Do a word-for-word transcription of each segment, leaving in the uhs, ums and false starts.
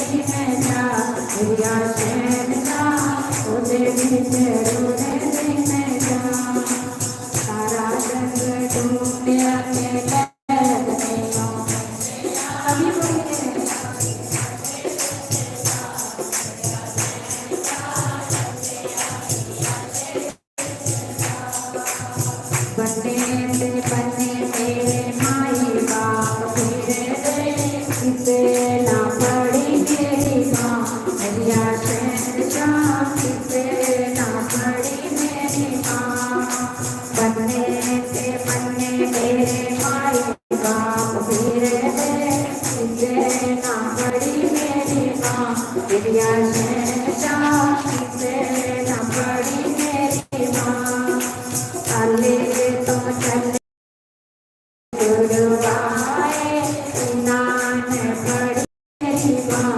में जा, मेरिया शहनशाह, ओदे विच रुढ़े में जा। सारा जग ढूंढिया ते लैब नहीं आउंदे। कवि बोलते हैं। बन्ने ते बन्ने मेरे माई बाप फिरदे, किते ना पढ़ी मेरी माँ, मेरिया शहनशाह, किते ना पढ़ी मेरी माँ। बन्ने ते बन्ने मेरे माई बाप फिरदे, किते ना पढ़ी मेरी माँ, मेरिया शहनशाह, किते ना पढ़ी मेरी माँ। काले तो चले गुरुआए, इन्ना ने पढ़ी मेरी माँ,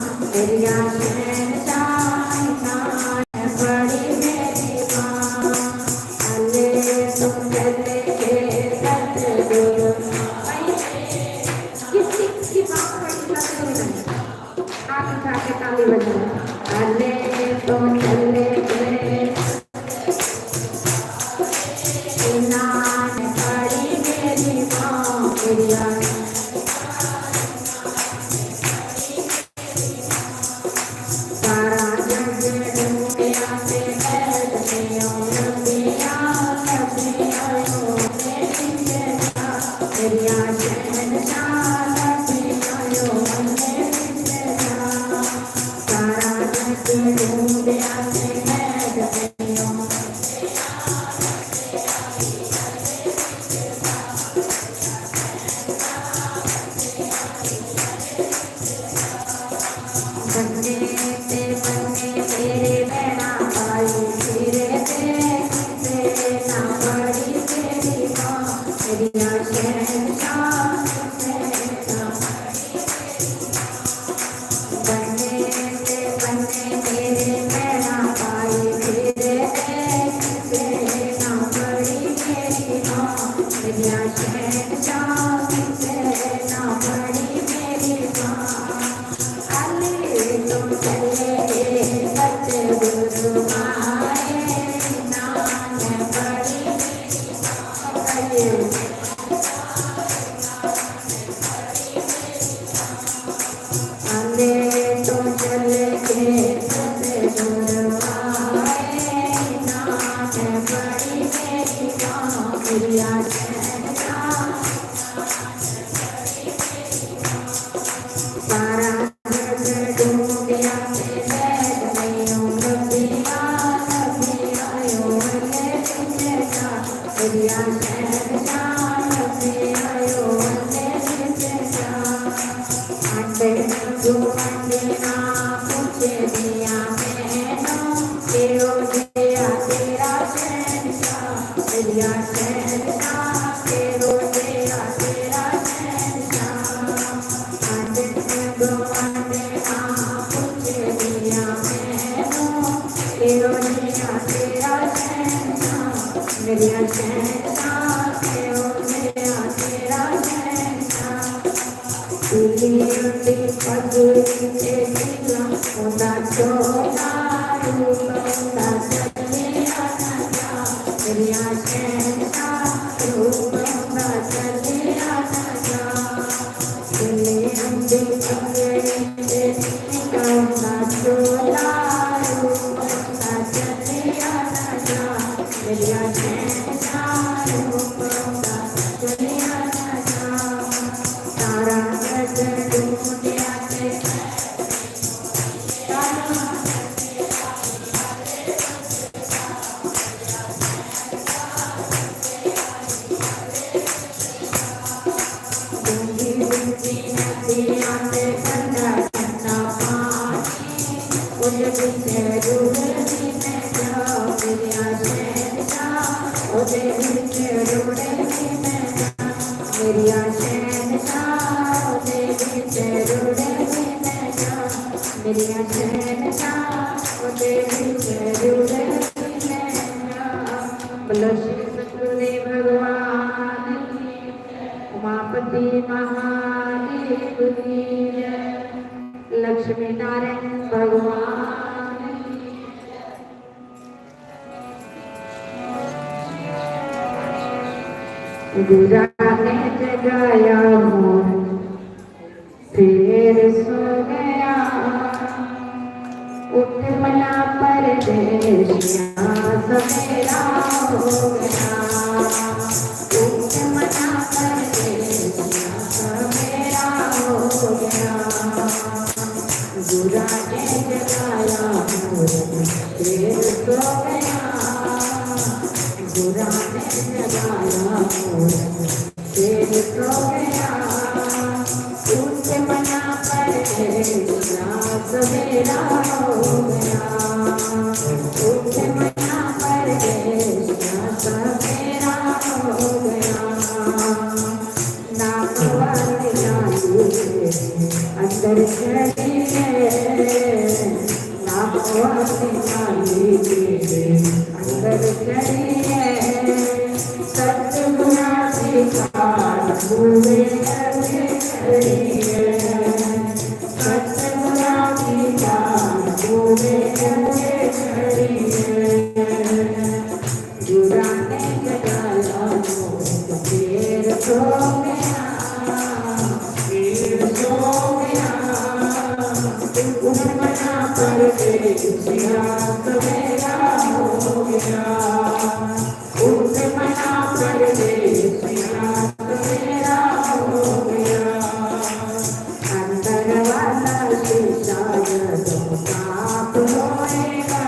मेरिया शहनशाह, इन्ना ने पढ़ी मेरी माँ। काले तो चले के सतगुरु, भाई, किसकी, किसकी माँ पढ़ी सतगुरु ने? हाथ उठा के ताली बजाओ। काले तो चले के इन्ना ने पढ़ी मेरी माँ, मेरिया सारा जग ढूंढिया ते बैठ गयो, नबिया, नबिया, ओ मेरी शहनशाह, मेरिया शहनशाह, नबिया, ओ मेरी शहनशाह। सारा जग ढूंढिया ते बैठ गयो। बन्ने ते बन्ने तेरे बहना पाई फिरे दे, तेरे ना पढ़ी तेरी माँ, मेरिया शहनशाह, तेरे ना पढ़ी तेरी माँ। बन्ने ते बन्ने तेरे बहना पाई फिरे दे, तेरे ना पढ़ी मेरी माँ, मेरिया शहनशाह, तेरे ना पढ़ी मेरी माँ। अली तो चले गए सतगुरु माए, नान पढ़ी मेरी माँ। अले तो चले गए सतगुरु माए, नान पढ़ी मेरी माँ, मेरिया शहनशाह। सारा जग ढूंढिया ते बैठ गयो, नबिया, नबिया, ओ मेरे शहनशाह, मेरिया शहनशाह, नबिया, ओ मेरे शहनशाह। आंडे गुआंढे ना पूछे दिया मैनू, केहो जेहा तेरा शहनशाह, मेरिया शहनशाह, केहो जेहा तेरा शहनशाह। आंडे गुआंढे ना पूछे दिया मैनू, केहो जेहा तेरा शहनशाह, मेरिया शहनशाह, केहो जेहा तेरा शहनशाह। पीली उंदी पगड़ी ते नीला उंदा चोला, रूप उंदा चलिया ना जा, मेरिया शहनशाह, रूप उंदा चलिया ना जा। पीली उंदी पगड़ी ते नीला उंदा चोला, रूप उंदा चलिया ना जा, मेरिया शहनशाह, रूप उंदा चलिया ना जा। सारा जग ढूंढिया ते गूंजी गूंजी नदियां ते ठंडा ठंडा पानी, ओदे विच रुढ़ी मैं जां, मेरिया शहनशाह, ओदे विच रुढ़ी मैं जां, मेरिया शहनशाह, ओदे विच रुढ़ी मैं जां, मेरिया शहनशाह, ओदे विच रुढ़ी मैं जां। बोलो श्री सतगुरुदेव भगवान की, उमापति महादेव की जय। लक्ष्मी नारायण भगवान। गुरा ने जगाया मोर, फिर सो गया। उठ मना परदेसिया, सवेरा हो गया। उठ मना परदेसिया, सवेरा हो गया। गुरा ने जगाया मोर, फिर सो गया। गुरा ने जगाया मोर, फिर सो गया। उठ मना परदेसिया, सवेरा हो गया। उठ मना परदेसिया, सवेरा हो गया। नाम वाली नाली अंदर चढ़ी है, नाम वाली नाली अंदर चढ़ी है। सतगुरा की खान पूरे करके चढ़ी है, सतगुरा की खान पूरे करके चढ़ी है। गुरा ने जगाया मोर, फिर सो गया, फिर सो गया। उठ मना परदेसिया, सवेरा हो गया। उठ मना परदेसिया, सवेरा हो गया। अंदर वाला शीशा जब साफ होएगा,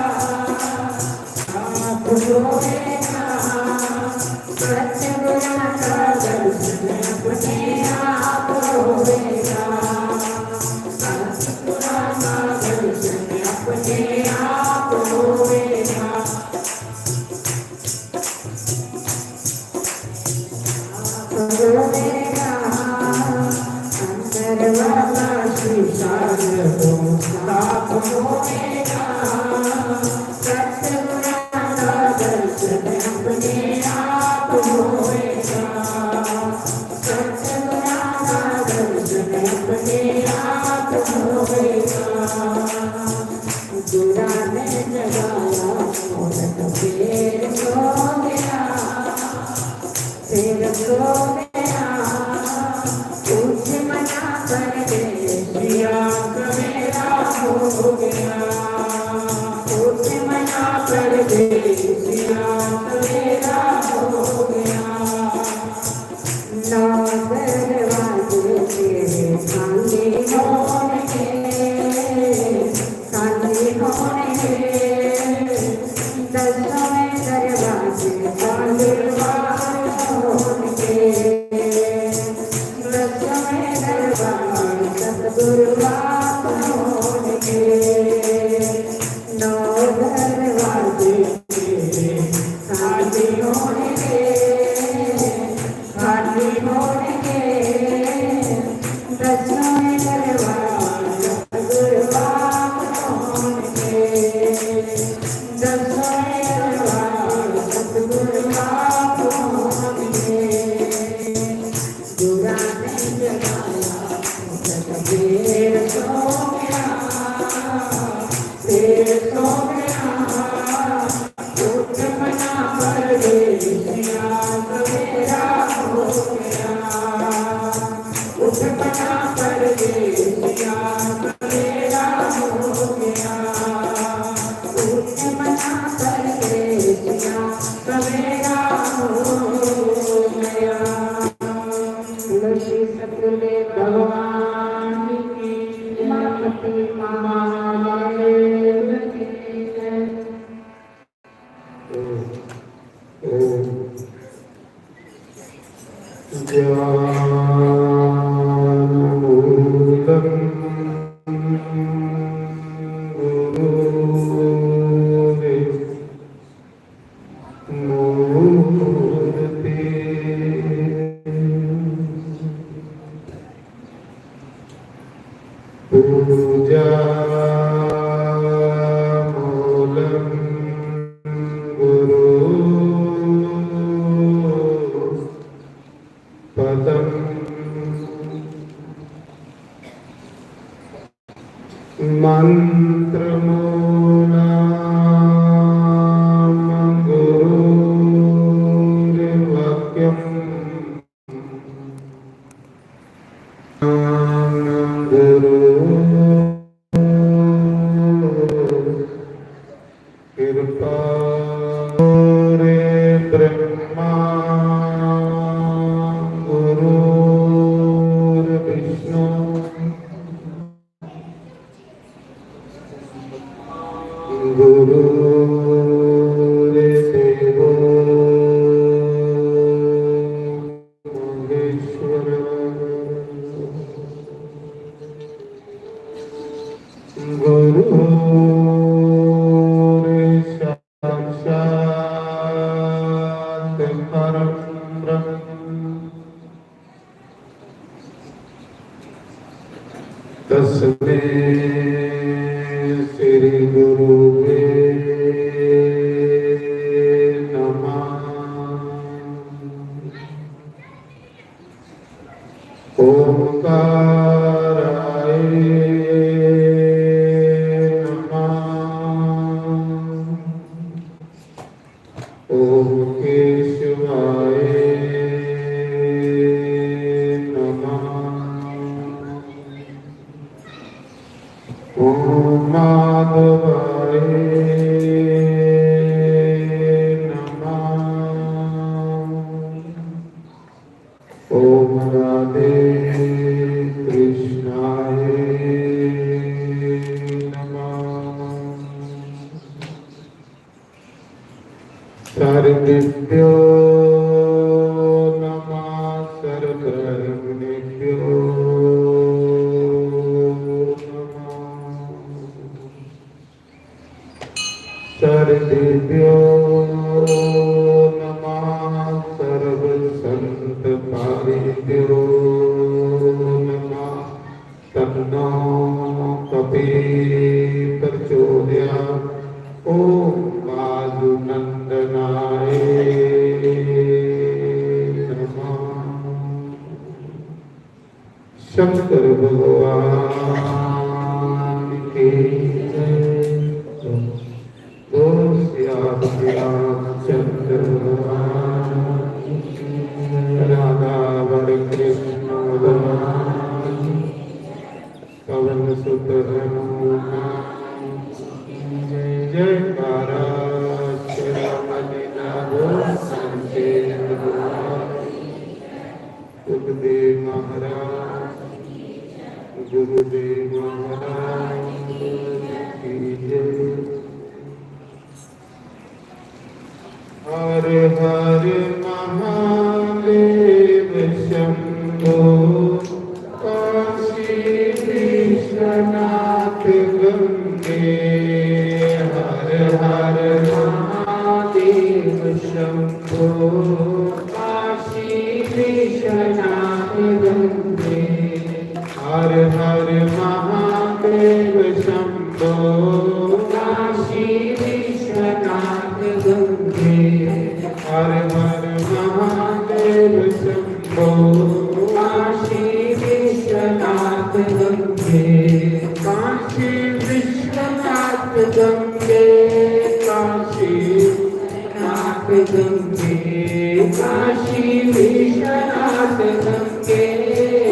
मन्त्रमूलं गुरुर्वाक्यं गुरु कृपा गुरुर्ब्रह्मा गुरुर्विष्णु गुरुर्देवो महेश्वर गुरुर्साक्षात् परं ब्रह्म तस्मै श्री गुरुवे नमः। ओंकाराय नमः। ओम केशवाय नमः। ओम माधवाय नमः। ओम राधे कृष्णाय नमः। सर्वेभ्यो नमः, सर्वब्रह्मणेभ्यो नमः। सर्वेभ्यो नमः, सर्व संत पारेभ्यो नमः। तन्नो कपि प्रचोदयात्। ओम वायुनंदनाय नमः। शंकर भगवान की जय। बोल श्री रामचंद्र भगवान की जय। राधा वर कृष्ण भगवान की जय। पवन सुत हनुमान की जय। जयकारा श्री राम जी का बोल संजय भगवान की जय। सुखदेव महाराज, गुरुदेव महाराज की जय। हर हर महादेव शंभो, काशी विश्वनाथ गंगे। हर हर महादेव शंभो, काशी विश्वनाथ गंगे। हर हर महादेव शंभो, काशी विश्वनाथ गंगे। हर हर महादेव शंभो, काशी विश्वनाथ गंगे। काशी विश्वनाथ गंगे, काशी नाथ गंगे, काशी विश्वनाथ गंगे,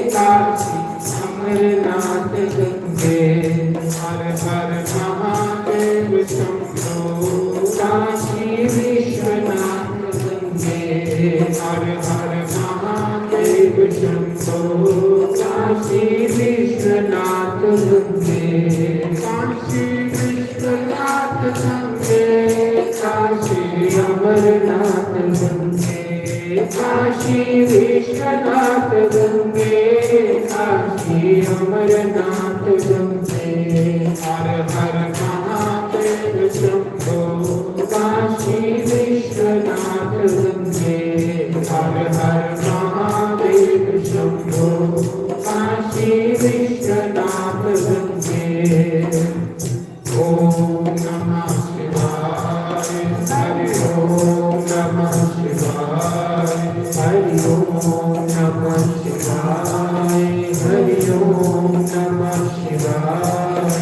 काशी अमरनाथ गंगे। हर हर महादेव शंभो, काशी विश्वनाथ गंगे। हर हर महादेव शंभो, काशी विश्वनाथ गंगे। काशी विश्वनाथ गंगे, काशी अमरनाथ गंगे। काशी विश्वनाथ गंगे, काशी अमरनाथ गंगे। हर हर महादेव शंभो, काशी विश्वनाथ गंगे। हर हर महादेव शंभो, काशी विश्वनाथ गंगे। ओम नमः शिवाय। हरि ओम नमः शिवाय। हरि ओम नमः शिवाय। हरि ओम नमः शिवाय।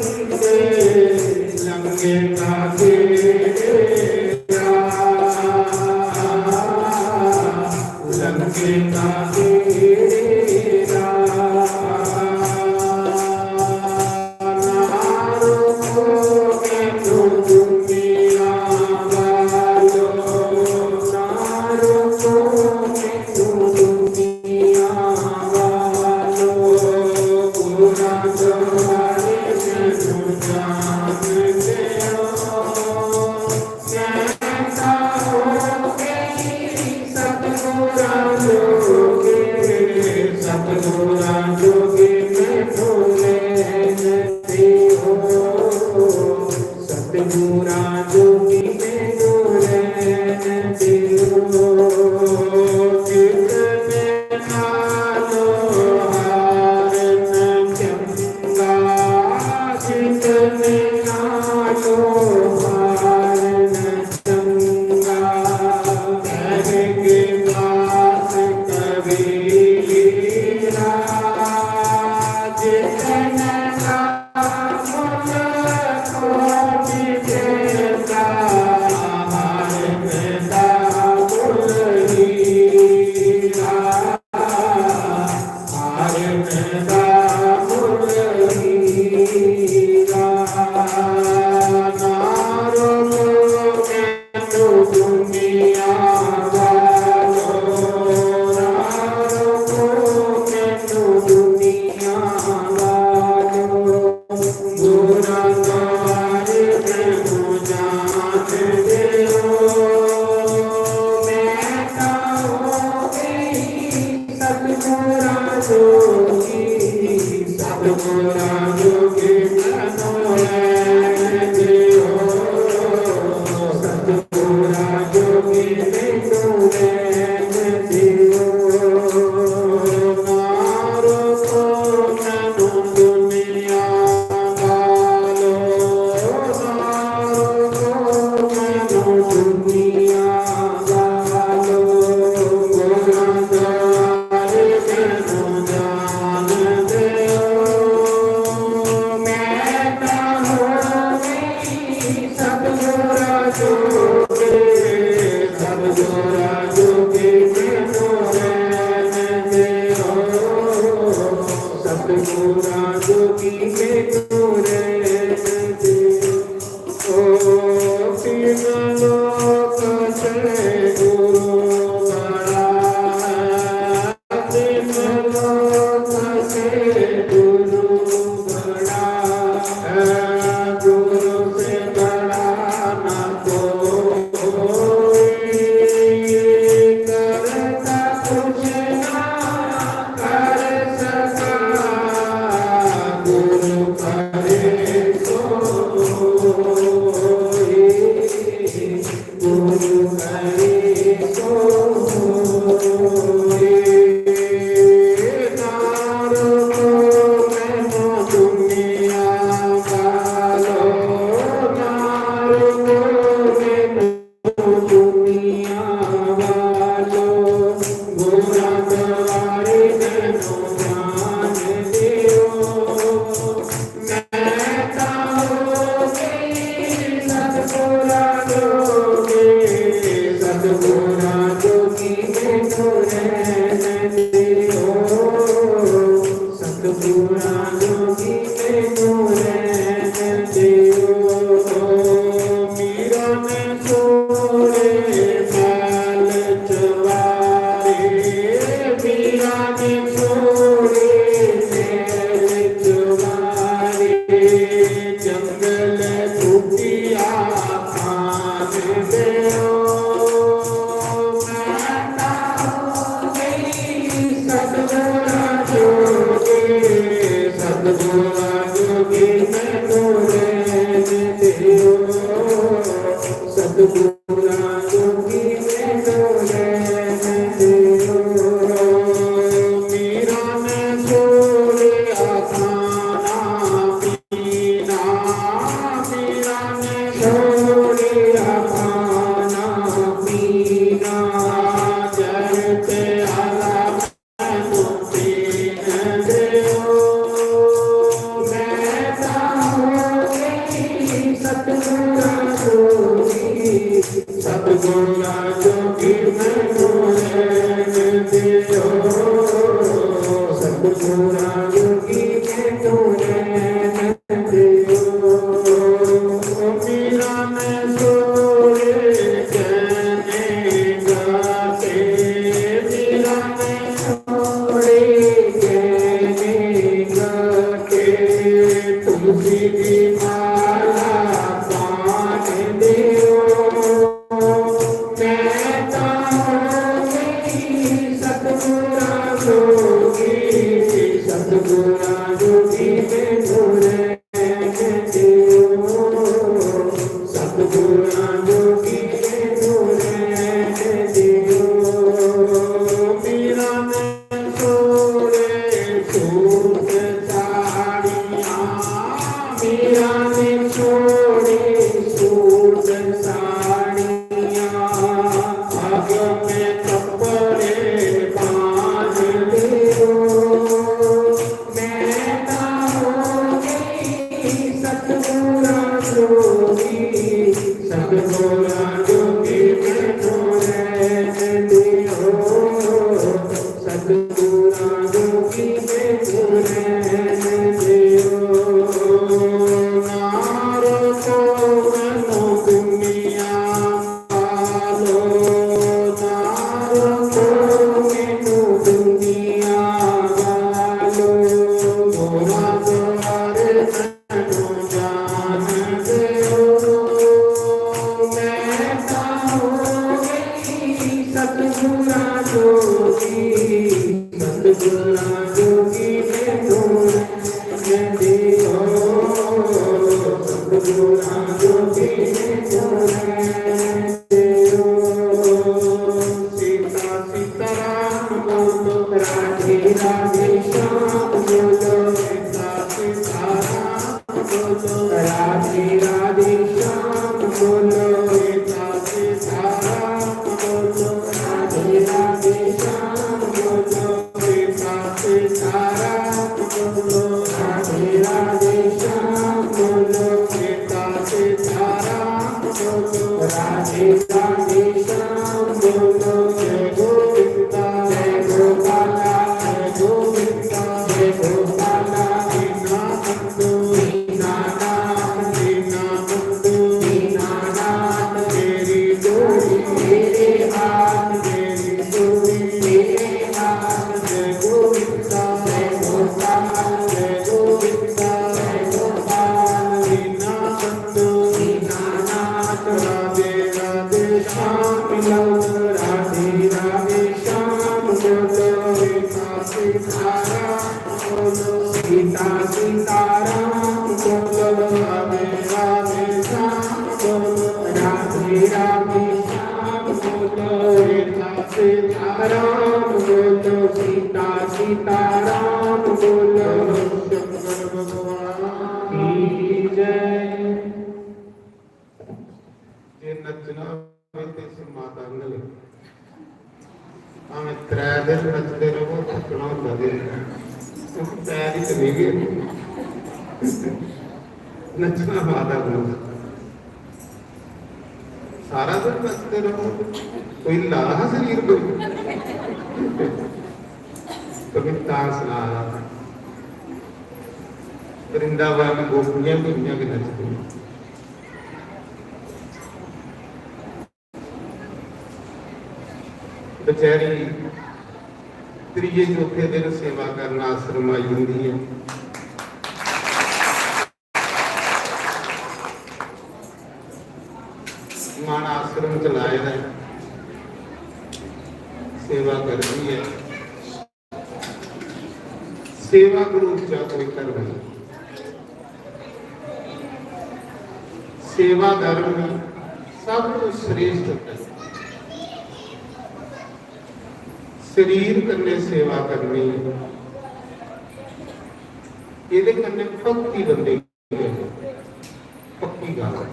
सतगुरा जोगी मैनू रैन दे ओ, सतगुरा जोगी मैनू रैन दे ओ। जितने नालों हार न चंगा, जितने नालों हार न चंगा, कह के पास कबीरा, जितने नाम को जितेंदा, हार पैदा मुल हीरा। सतगुरा जोगी, सतगुरा जोगी मैनू रैन दे ओ, सतगुरा जोगी मैनू रैन दे ओ। ना रोको मैनू दुनिया वालो, ना रोको मैनू दुनिया वालो, गुनाहगार मैनू जान दे ओ। मैं तां हो गई सतगुरा जोगी, सतगुरा जोगी मैनू रैन दे ओ, सतगुरा जोगी मैनू रैन दे ओ। तीन लोक से गुरु बड़ा, तीन लोक से गुरु बड़ा, गुरु से बड़ा ना कोई, करता कुछ ना कर सका, गुरु करे सोई। गुरु करे सोई। ना रोको मैनू दुनिया वालो, ना रोको मैनू दुनिया वालो, गुनाहगार मैनू जान दे ओ। मैं तां हो गई सतगुरा जोगी, सतगुरा जोगी मैनू रैन दे ओ, सतगुरा जोगी मैनू रैन दे ओ। मीरा ने छोड़े मैल चवारे, मीरा ने छोड़े मैल चवारे, जंगल कुटिया खान दे ओ। मैं तां हो गई सतगुरा जोगी, सतगुरा जोगी मैनू रैन दे ओ, सतगुरा जोगी मैनू रैन दे ओ। मीरा ने छोड़िया खाना पीना, मीरा ने छोड़िया खाना पीना, जहर प्याला मैनू पीन दे ओ। मैं तां हो गई सतगुरा जोगी, सतगुरा जोगी मैनू रैन दे ओ, सतगुरा जोगी मैनू रैन दे ओ। मीरा ने छोड़े गहने गाटे, मीरा ने छोड़े गहने गाटे, तुलसी दी माला पान दे ओ। मैं तां हो गई सतगुरा जोगी, जोगी में तू है, मैं देखो, सतगुरु जोगी में तू है। सीता सीताराम बोलो, राधे राधे श्याम बोलो, सीता सीताराम बोलो, राधे राधे श्याम बोलो, सीता सीताराम बोलो, राधे राधे श्याम बोलो, सीता सीताराम बोलो, राधे राधे श्याम बोलो, सीता सीताराम बोलो, राधे राधे श्याम बोलो। जय गोविंदा, जय गोपाला, जय गोविंदा, जय गोपाला, दीना बंधु, दीनानाथ, दीना बंधु, दीनानाथ, तेरी डोरी, तेरे हाथ, तेरी डोरी, तेरे हाथ। जय गोविंदा, जय गोपाल, जय गोविंदा, जय गोपाल, दीना बंधु, दीनानाथ, राधे राधे श्याम लाल, राधे राधे श्याम बोलो, सीता सीताराम बोलो, सीता सीताराम बोलो, राधे राधे श्याम बोलो, राधे राधे श्याम बोलो, सीता सीताराम बोलो, सीता सीताराम बोलो। शंकर भगवान की जय। जे नच्चना होवे ते इस माता आंह्गर, भावें त्रै दिन नचदे र'वो, थक्कना होंदा ते नेईं। क्योंकि पैर ही ते नेईं गे। नच्चना माता कोल। सारा दिन नचदे र'वो, कोई ला हा शरीर कोई? तो मैं तां सना रहा था, वृंदावन गोपियां भी इ'यां गै नचदियां। बेचारी त्रिये चौथे दिन सेवा करन आश्रम आई जंदी ऐ। मन आश्रम च लाए दा ऐ, सेवा करदी ऐ। सेवा कोला उच्चा कोई धर्म नहीं। सेवा धर्म सब तो श्रेष्ठ है। शरीर कन्नै सेवा करनी, एह्दे कन्नै भक्ति बंदे गी होंदी। पक्की गल्ल ऐ।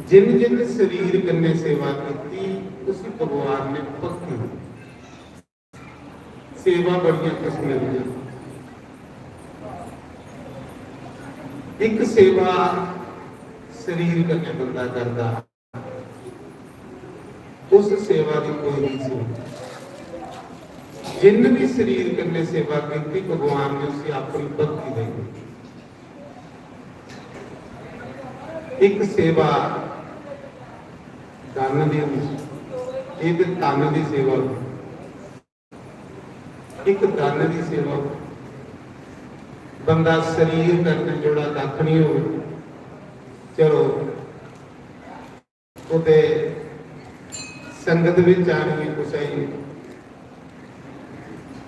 जिन जिन शरीर कन्नै सेवा कीती, उसी भगवान ने भक्ति दी। सेवा बड़ियां किस्में दियां। इक सेवा शरीर कन्नै बंदा करदा, उस सेवा दी कोई रीस नहीं। जिन भी शरीर कन्नै सेवा कीती, भगवान ने उसी अपनी भक्ति देई। इक सेवा धन दी होंदी, इक तन दी सेवा होंदी। इक धन दी सेवा। बंदा शरीर कन्नै जेह्ड़ा कक्ख निं होवे, चलो, कुतै संगत बिच आनियै कुसै गी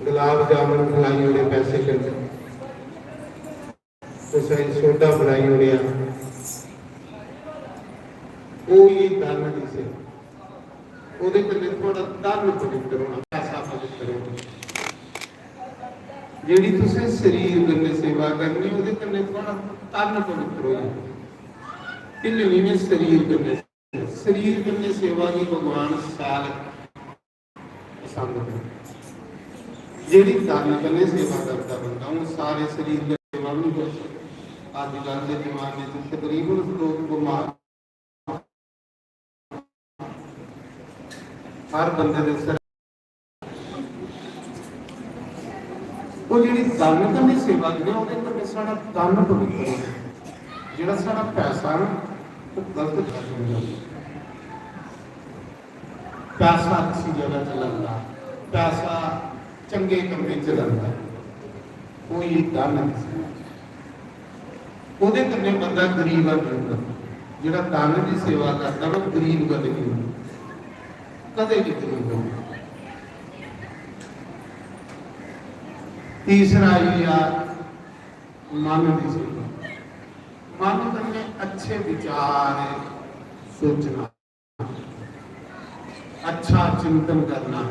गुलाब जामुन खलाई ओड़े पैसे कन्नै, कुसै गी सोडा पलाई ओड़ेआ, ओह् ही धन दी सेवा। ओह्दे कन्नै थुआढ़ा धन पवित्र होना, पैसा पवित्र होना। जेह्ड़ी तुसें शरीर कन्नै सेवा करनी, ओह्दे कन्नै थुआढ़ा तन पवित्र होई जाना। ढिल्लनी में शरीर कन्नै, शरीर कन्नै सेवा गी भगवान शैल पसंद करदा। जेह्ड़ी तन कन्नै सेवा करदा बंदा, हून सारे शरीर दी सेवा बी नहीं कर सकदे। अज्जकल दे जमाने च तकरीबन लोक बमार हर बंदे दे सिर। ओह् जेह्ड़ी तन कन्नै सेवा करनी, ओह्दे कन्नै साढ़ा तन पवित्र होंदा। जेह्ड़ा साढ़ा पैसा ना, ओह् गलत जगह च नहीं जांदा। पैसा अच्छी जगह च लगदा, पैसा चंगे कम्में च लगदा। ओह् ये धन दी सेवा। ओह्दे कन्नै बंदा गरीब बनी जंदा। जेह्ड़ा धन दी सेवा करदा, ओह् गरीब कदें नहीं होंदा, कदें नहीं गरीब होंदा। तीसरा आई गया मन दी सेवा। मन कन्नै अच्छे विचार सोचना, अच्छा चिंतन करना,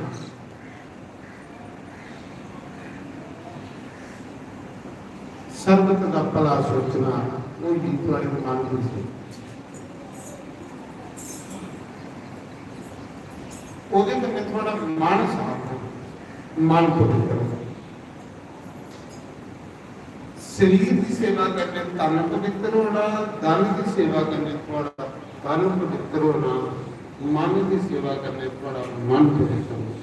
संगत दा भला सोचना, वो भी थुआढ़े मन दी सेवा। ओह्दे कन्नै थुआढ़ा मन साफ हो, मन पवित्र हो। शरीर दी सेवा कन्नै तन पवित्र होना, धन दी सेवा कन्नै थुआढ़ा तन पवित्र होना, मन दी सेवा कन्नै थुआढ़ा मन पवित्र होना।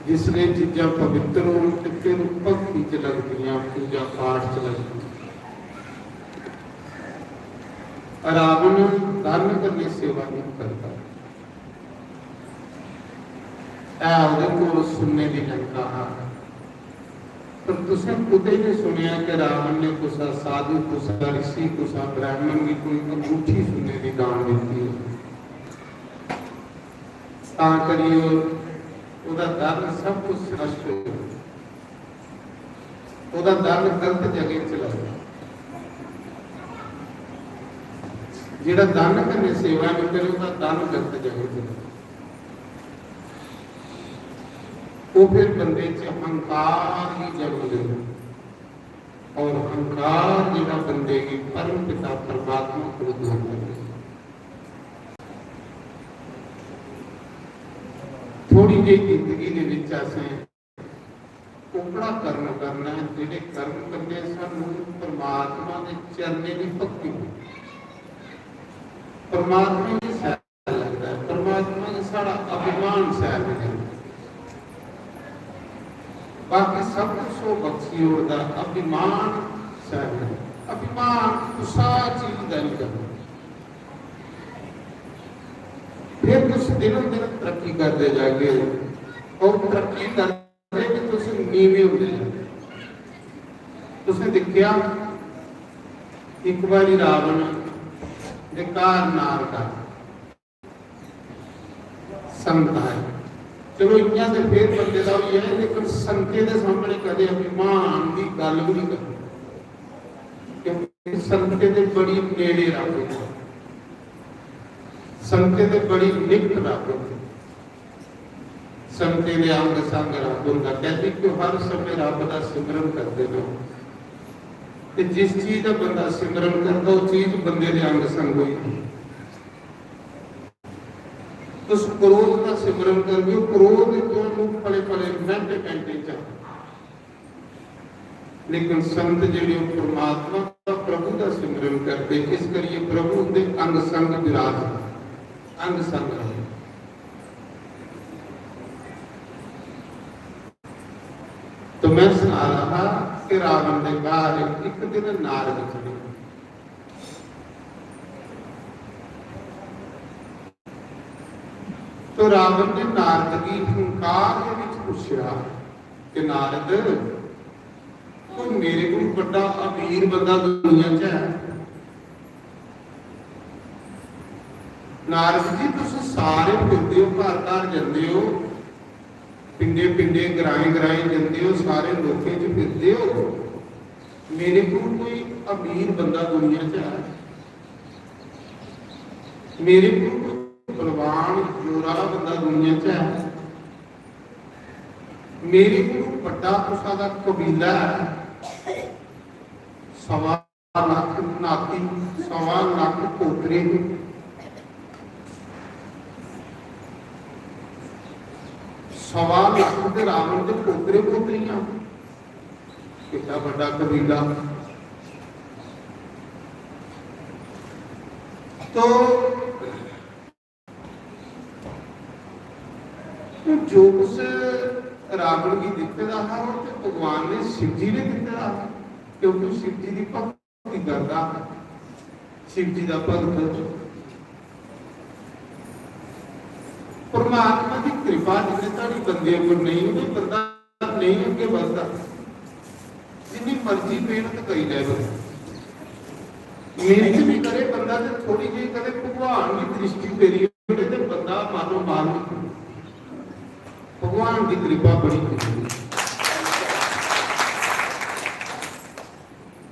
जिसलै चीजां पवित्र होन ते फिर भक्ति च लगदियां, पूजा पाठ च लगदियां। रावण धन कन्नै सेवा नहीं करदा। ऐ ओह्दे कोल सुन्ने दी लंका हा, पर तुसें कुतै नहीं सुनेआ कि रावण ने कुसै साधु, कुसै ऋषि, कुसै ब्राह्मण गी कोई अंगूठी सुन्ने दी दान दित्ती हो। तां करियै ओह्दा धन सब कुछ नष्ट हो गेआ। ओह्दा धन गलत जगह च लगदा। जेह्ड़ा धन कन्नै सेवा नहीं करे, ओह्दा धन गलत जगह च लगदा। वो फिर बंदे च अहंकार ही जन्म देता, और अहंकार जेह्ड़ा बंदे गी परम पिता परमात्मा को दूर कर देता। थोड़ी जेही जिंदगी दे विच असें ओकड़ा कर्म करना ऐ, जेह्ड़े कर्म करने सानू परमात्मा दे चरणें दी भक्ति होंदी। परमात्मा गी शैल लगदा ऐ, परमात्मा गी साढ़ा अभिमान शैल नहीं लगदा। बाकी सब कुछ वो बख्शी ओड़दा, अभिमान शैल नहीं। अभिमान कुसा चीज दा नहीं करना। फिर तुस दिनों दिन तरक्की करदे जागे और तरक्की करदे भी तुस नीवे होंदे जागे। तुसें दिक्खेआ, एक बारी रावण दे घर नारद आए, संत आए। चलो, इ'यां ते फिर बंदे दा होई जाए, लेकिन संतें दे सामने कदे अभिमान दी गल्ल भी नहीं करनी, क्योंकि संतें दे बड़ी नेड़े रब होंदा, संतें दे बड़ी निकट रब होंदा। संतें दे अंग संग रब होंदा। कहते कि हर समय रब दा सिमरन करदे रहो, ते जिस चीज दा बंदा सिमरन करदा, वो चीज बंदे दे अंग संग होई जंदी। तुस क्रोध दा सिमरन करदे हो, क्रोध तुहानू पले पले, मिनट मिनट च। लेकिन संत जेह्ड़े, वो परमात्मा दा, प्रभु दा सिमरन करदे, इस करियै प्रभु उंदे अंग संग विराज, अंग संग रहे। तो मैं सना रहा कि रावण दे घर एक दिन नारद खड़े। तो रावण ने नारद गी हंकार दे विच पुछया कि नारद, कोई मेरे कोल बड्डा अमीर बंदा दुनिया च है? नारद जी, तुस सारे फिरदे हो, घर घर जंदे हो, पिंडे पिंडे, ग्राएं ग्राएं जंदे हो, सारे लोकें च फिरदे हो, मेरे कोल कोई अमीर बंदा दुनिया च है? मेरे कोल कोई बलवान जोर आह्ला बंदा दुनिया च है? मेरे कोल बड्डा कुसा दा कबीला है, सवा लख नाती, सवा लख पोतरे हे, सवा लख ते रावण दे पोतरे पोतरियां, कितना बड़ा कबीला। तो जो कुछ रावण गी दित्ते दा हा, वो ते भगवान ने शिव जी ने दित्ते दा हा, क्योंकि शिव जी दी भक्ति करदा हा, शिव जी दा भक्त। परमात्मा दी कृपा जिन्ने धड़ी बंदे उप्पर नहीं होंदी, बंदा नहीं अग्गे बधदा। जिन्नी मर्जी मेहनत करी ले बंदा, मेहनत भी करे बंदा, ते थोड़ी जेही कदे भगवान दी दृष्टि पेरी ओड़े, ते बंदा मानो माल नहीं। भगवान दी कृपा बड़ी होंदी।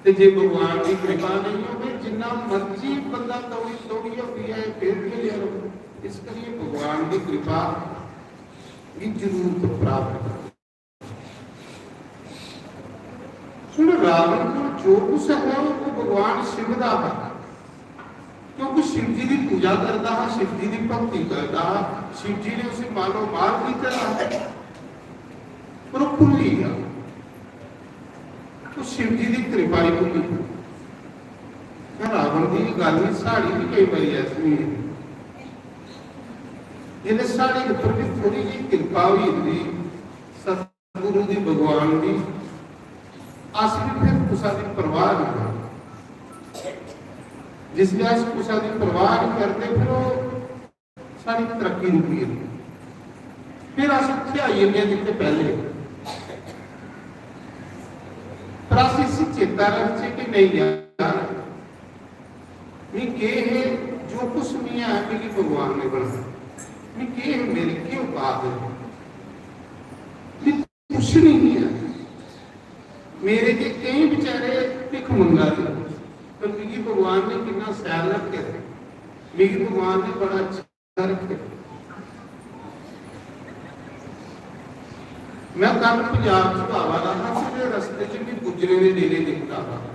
ते जे भगवान दी कृपा नहीं होवे, जिन्ना मर्जी बंदा दौड़ी दौड़ियै पियै, फिर भी नहीं होवे। इस करियै भगवान दी कृपा गी जरूर प्राप्त करो। सुन, रावण को जो कुछ है, वो भगवान शिव दा है। क्योंकि शिव जी की पूजा करता है, शिव जी की भक्ति करता है, शिव जी ने उसे मालो मार भी करा है, पर वो भुल्ली गया। तो शिव जी की कृपा ही भुल्ली। रावण की गल नहीं, साड़ी भी कई बार ऐसी हुई है। जिसने साड़ी ऊपर भी थोड़ी जी कृपा हुई होंदी सतगुरु दी, भगवान दी, अस भी फिर कुसा दी परवाह नहीं करते। जिसले अस कुसा दी परवाह नहीं करते, फिर वो सारी तरक्की रुकी जंदी। फिर अस उत्थे आई जन्ने आं जित्थे पहले। पर अस इसी चेता रखचे कि नहीं यार, मी केह है, जो कुछ मी है, मिगी भगवान ने बनाया। मी केह है, मेरी केह औकात है? मी कुछ नहीं है। मेरे के कई बेचारे भिख मंगा दे, पर मिगी भगवान ने कितना सैल रखे, मिगी भगवान ने बड़ा अच्छा रखे। मैं कल पंजाब च आवा दा हा, ते रस्ते च भी गुज्जरे दे डेरे दिखदा हा।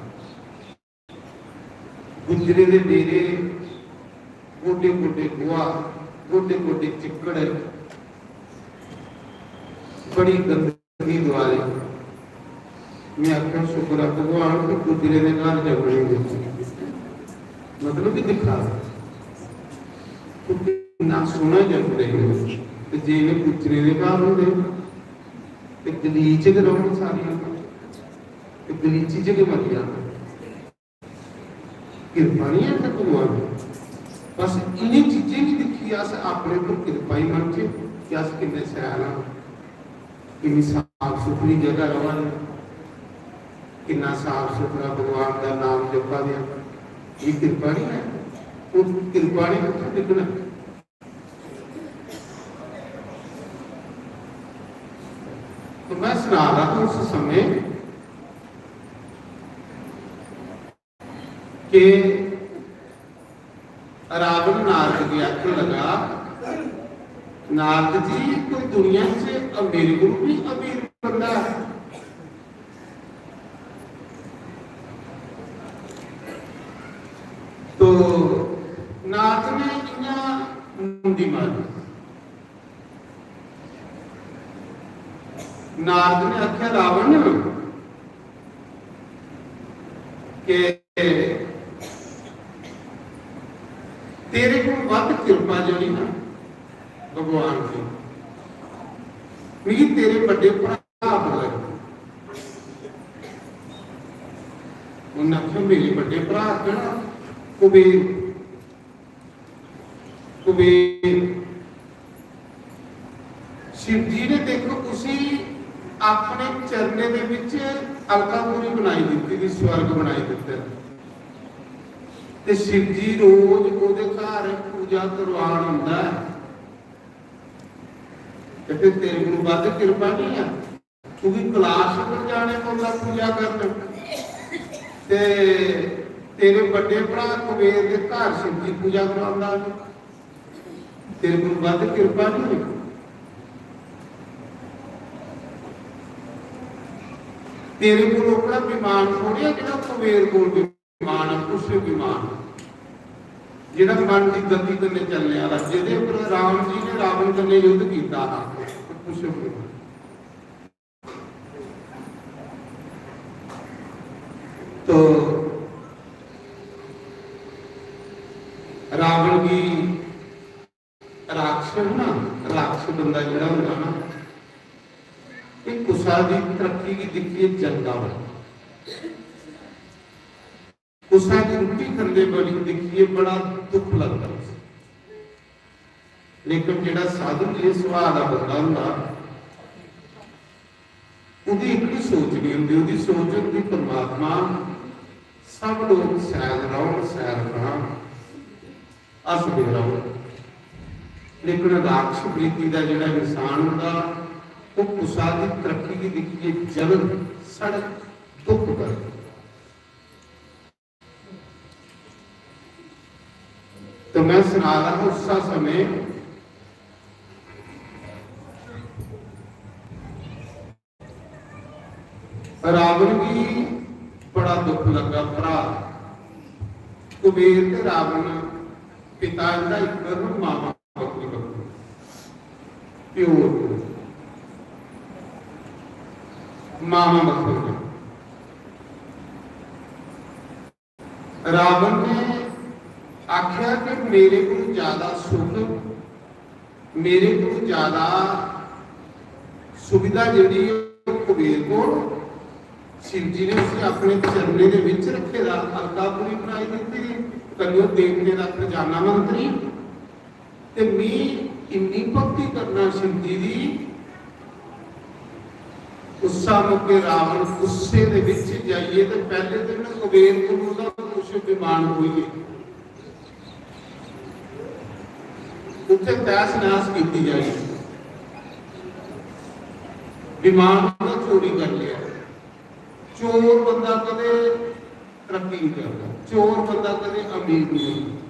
गुज्जरे दे डेरे, गोडे गोडे गोहा, गोडे गोडे चिक्कड़, बड़ी गंदगी दुआरे। मैं आख्या, शुक्र है भगवान, तू गुज्जरे दे घर जन्म नहीं दित्ता। मतलब कि दिखा, तू कितना सोहना जन्म दे, ते जे इन्हें गुज्जरे दे घर होंदे, ते गलीचे दे रौहन सारियां, ते गलीची च गै मरी जाना। कृपा नहीं है भगवान। बस इन्हीं चीजें गी दिक्खियै अस अपने पर कृपा ही मनचे कि अस किन्ने शैल आं, किन्नी साफ सुथरी जगह रवा ने, किन्ना साफ सुथरा भगवान का नाम जपा दे। ये कृपा नहीं है? वो कृपा नहीं कुत्थों दिक्खना? तो मैं सुना रहा था उस समय कि रावण नारद गी आखन लगा, "नारद जी, कोई दुनिया च अमीर कोलू भी अमीर बंदा है?" तो नारद ने इयां मुंडी मारी। नारद ने आख्या, "रावण, के तेरे को वध कृपा जेह्ड़ी ना भगवान की, मिगी तेरे बड्डे भरा पर लगी।" उन्हें आखेआ, "मेरे बड्डे भरा केह्ड़ा?" कुबेर। कुबेर। शिव जी ने, देखो, उसी अपने चरणें दे विच अलकापुरी बनाई दित्ती दी, स्वर्ग बनाई दित्ता। ते शिव जी रोज ओदे घर पूजा करवान आंदा है। ते फिर तेरे कोल बद्ध कृपा नहीं है? क्योंकि कैलाश पर जाने पौंदा पूजा करन, ते तेरे बड्डे भरा कुबेर दे घर शिव जी पूजा करांदा है। तेरे कोल बद्ध कृपा नहीं है? तेरे कोल ओकड़ा विमान थोड़ी है जेड़ा कुबेर कोल विमान है, पुष्प विमान, जेड़ा मन की गति कन्नै चलने वाला, जेदे पर राम जी ने रावण कन्नै युद्ध कीता हा, पुष्प विमान। तो रावण गी राक्षस ना, राक्षस बंदा जेड़ा होंदा ना, ये कुसा दी तरक्की गी दिक्खियै जलदा होंदा। कुसा दी रुट्टी खंदे बड़ी दिक्खियै बड़ा दुख लगदा। लेकिन जेड़ा साधु जे सुभाऽ दा बंदा होंदा, ओदी इकड़ी सोच नहीं होंदी, ओदी सोच होंदी परमात्मा, सब लोग सैल रौहन, सैल खान, हसदे रौहन। लेकिन राक्षस प्रीति दा जेड़ा इंसान होंदा, ओह् कुसा दी तरक्की गी दिक्खियै जलन, सड़क, दुख करदे। तो मैं सना रहा हूं, उस समय रावण गी बड़ा दुख लगा, भरा। कुबेर ते रावण, पिता इंदा इक, मामा बक्खरी बक्खरी। प्यो, मामा बक्खरी। रावण ने आख्या कि मेरे को ज्यादा सुख, मेरे को ज्यादा सुविधा जेह्ड़ी ऐ, ओह् कुबेर कोल। शिव जी ने उसी अपने चरणें दे विच रखे दा, अलकापुरी बनाई दित्ती, कन्नै देवतें दा खजाना मंत्री। ते मी इन्नी भक्ति करना शिव जी दी, उस्सा मौके रावण गुस्से दे विच जाइयै ते पैह्ले दिन कुबेर कोल ओह्दा कुछ विमान होइए, उत्थे तहस नहस कीती जाए। विमान दा चोरी कर लिया। चोर बंदा कदे तरक्की नहीं करता, चोर बंदा कदे अमीर नहीं होता।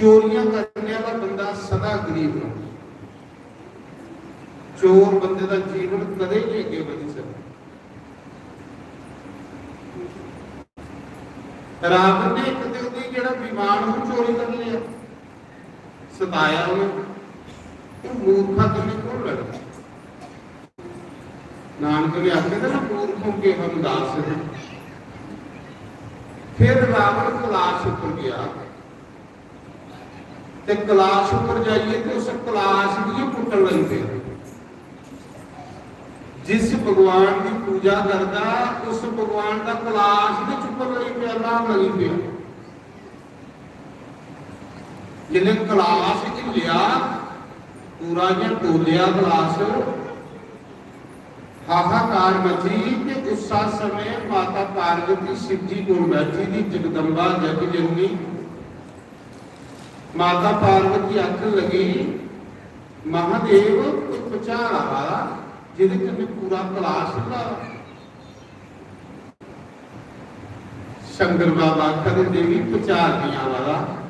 चोरियां करने वाला बंदा सदा गरीब रौंह्दा। चोर बंदे दा जीवन कदे नहीं अग्गे बधी सकदा। रावण ने इक ते ओह्दी जेह्ड़ा विमान ओह् चोरी कर लिया, सताया उ'नें। ओह् मूर्खा कन्नै कौन लड़दा? नानक ने आखे दा ना, "मूर्खों के हम दास हैं।" फिर रावण कलाश उप्पर गया ते कलाश उप्पर जाइए ते उस कलाश गी पुट्टन लगी पे। जिस भगवान की पूजा करता, उस भगवान का कलाश भी चुपन लगी पे, राम लगी पे। जिसने कलाश हिल्लेआ, पूरा इ'यां डोलेआ कलाश, हाहाकार मची ते उस्सा समय माता पार्वती शिव जी कोल बैठी दी, जगदम्बा जग जननी। माता पार्वती आखन लगी, "महादेव, कोई भुचाल आवा दा, जेह्दे कन्नै पूरा कलाश हिल्ला दा।" शंकर बाबा आखा दे, "देवी, भुचाल नहीं आवा दा,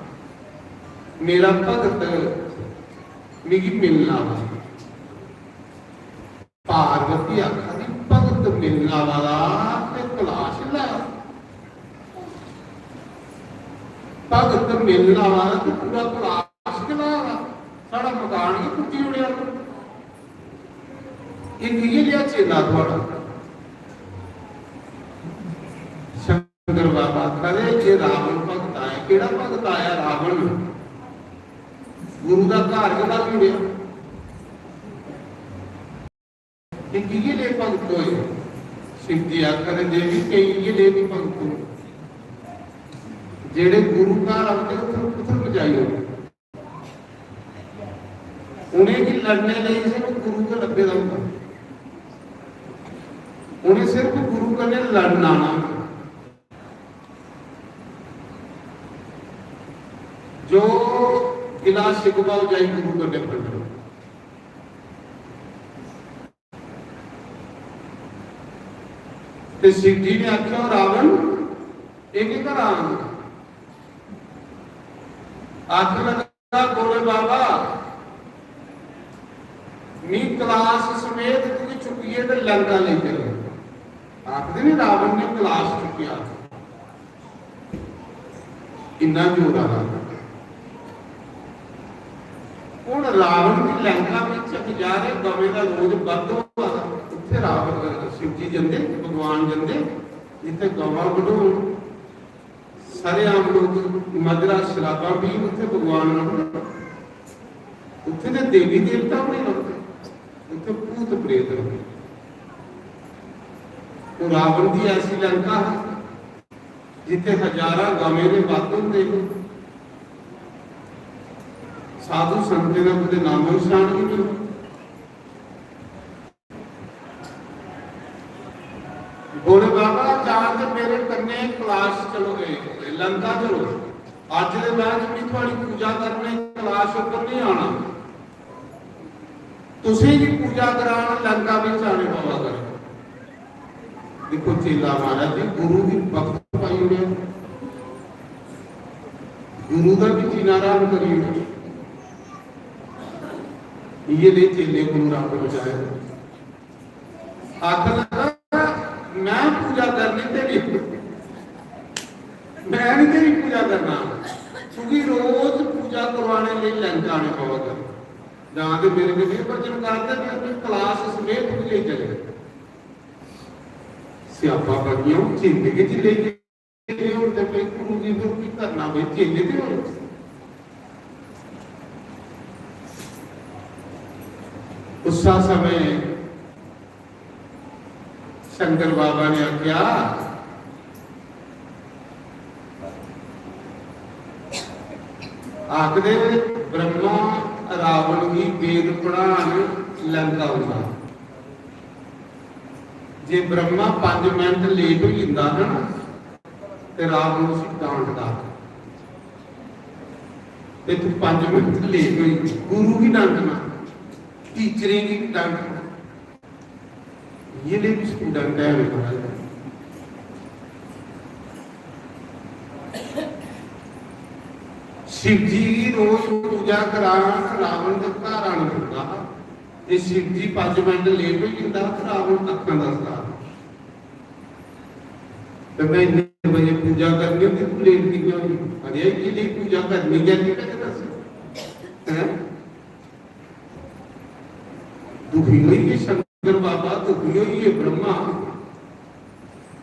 मेरा भगत मिगी मिलना आवा दा।" पार्वती आखा दी, "भगत मिलना आवा दा ते कलाश ला, भगत मिलना आवा दा ते पूरा कलाश ला, साढ़ा मकान ही टुट्टी उड़ेआ।" इक इ'यै जेहा चेला थुआढ़ा। शंकर बाबा आखा दे, "जे रावण भगत आया।" केह्ड़ा भगत आया? रावण। गुरु दा घर गै ढाली ओड़ेआ। ते की जे भगत होए? शिव जी आखा दे, "देवी, केई इ'यै जेह् भी भगत होए, जेह्ड़े गुरु घर औंदे, उत्थों, उत्थों बचाई ओड़दे।" उ'नेंगी लड़ने लेई सिर्फ गुरु गै लब्भे दा होंदा। उ'नें सिर्फ गुरु कन्नै लड़ना आना होंदा। जो गिला शिकवा, ओह् जाई गुरु कन्नै फंडो। ते शिव जी ने आखेआ, "रावण, एह् केह् करा ना?" आखन लगा, "भोले बाबा, मी कलाश समेत तुगी चुक्कियै ते लंका लेई चलो।" आखदे ने, रावण ने कलाश चुक्केआ, इन्ना जोर आया। हुन रावण दी लंका बिच हजारें गवें दा रोज बध होआ दा। उत्थे रावण, शिव जी जंदे, भगवान जंदे, जित्थे गवां बढोन, सरेआम लोक मदिरा शराबां पीन, उत्थे भगवान रौंह्दे। उत्थे ते देवी देवता बी नहीं रौंह्दे, उत्थे भूत प्रेत रौंह्दे। ओह् रावण दी ऐसी लंका ही, जित्थे हजारां गवें दे बध होंदे हे, साधु संतें दा कुतै नामो निशान ही नहीं। भोले बाबा, जां ते मेरे कन्नै कलाश चलो, ए, लंका चलो। अज्ज दे बाद मी थुआड़ी पूजा करने कलाश उप्पर नहीं आना। तुसें गी पूजा करान लंका बिच आने पवा कर। दिक्खो चेला महाराज जी, गुरु गी वक्त पाई ओड़ेआ, गुरु दा भी जीना हराम करी ओड़ेआ। इये दे चेले गुरु रब बचाए। आखन लगा, मैं पूजा करनी तेरी, मैं नहीं तेरी पूजा करना, तुगी रोज पूजा करवाने लिए लंका आने पवा कर। जां ते मेरे कन्नै भजन कर ते फिर मैं क्लास समेत तुगी लेई चले। स्यापा बनिया, हून जिंदगी च लेई गए, हून ते भाई गुरु जी फिर की करना भाई, चेले ते होए। उस समय शंकर बाबा ने आख्या, आखदे ब्रह्मा रावण गी वेद पढ़ान लंका औंदा। जे ब्रह्मा पंज मिनट लेट होई जंदा हा ना, ते रावण उसी डांटदा। ते तू पंज मिनट लेट होई, गुरु गी डांटना, टीचरें गी डांटना। ये ले भी स्टूडेंट है मेरे पास। शिव जी की रोज पूजा कराना, रावण के घर आना पड़ता। जे शिव जी पंज मिनट लेट हो जाता, तो रावण अखां दसदा। तो मैं इतने बजे पूजा करनी होती, तू लेट की क्यों नहीं? अरे, ये लिए पूजा करनी क्या नहीं करना? हैं? दुखी होई गए शंकर बाबा, दुखी होई गए ब्रह्मा,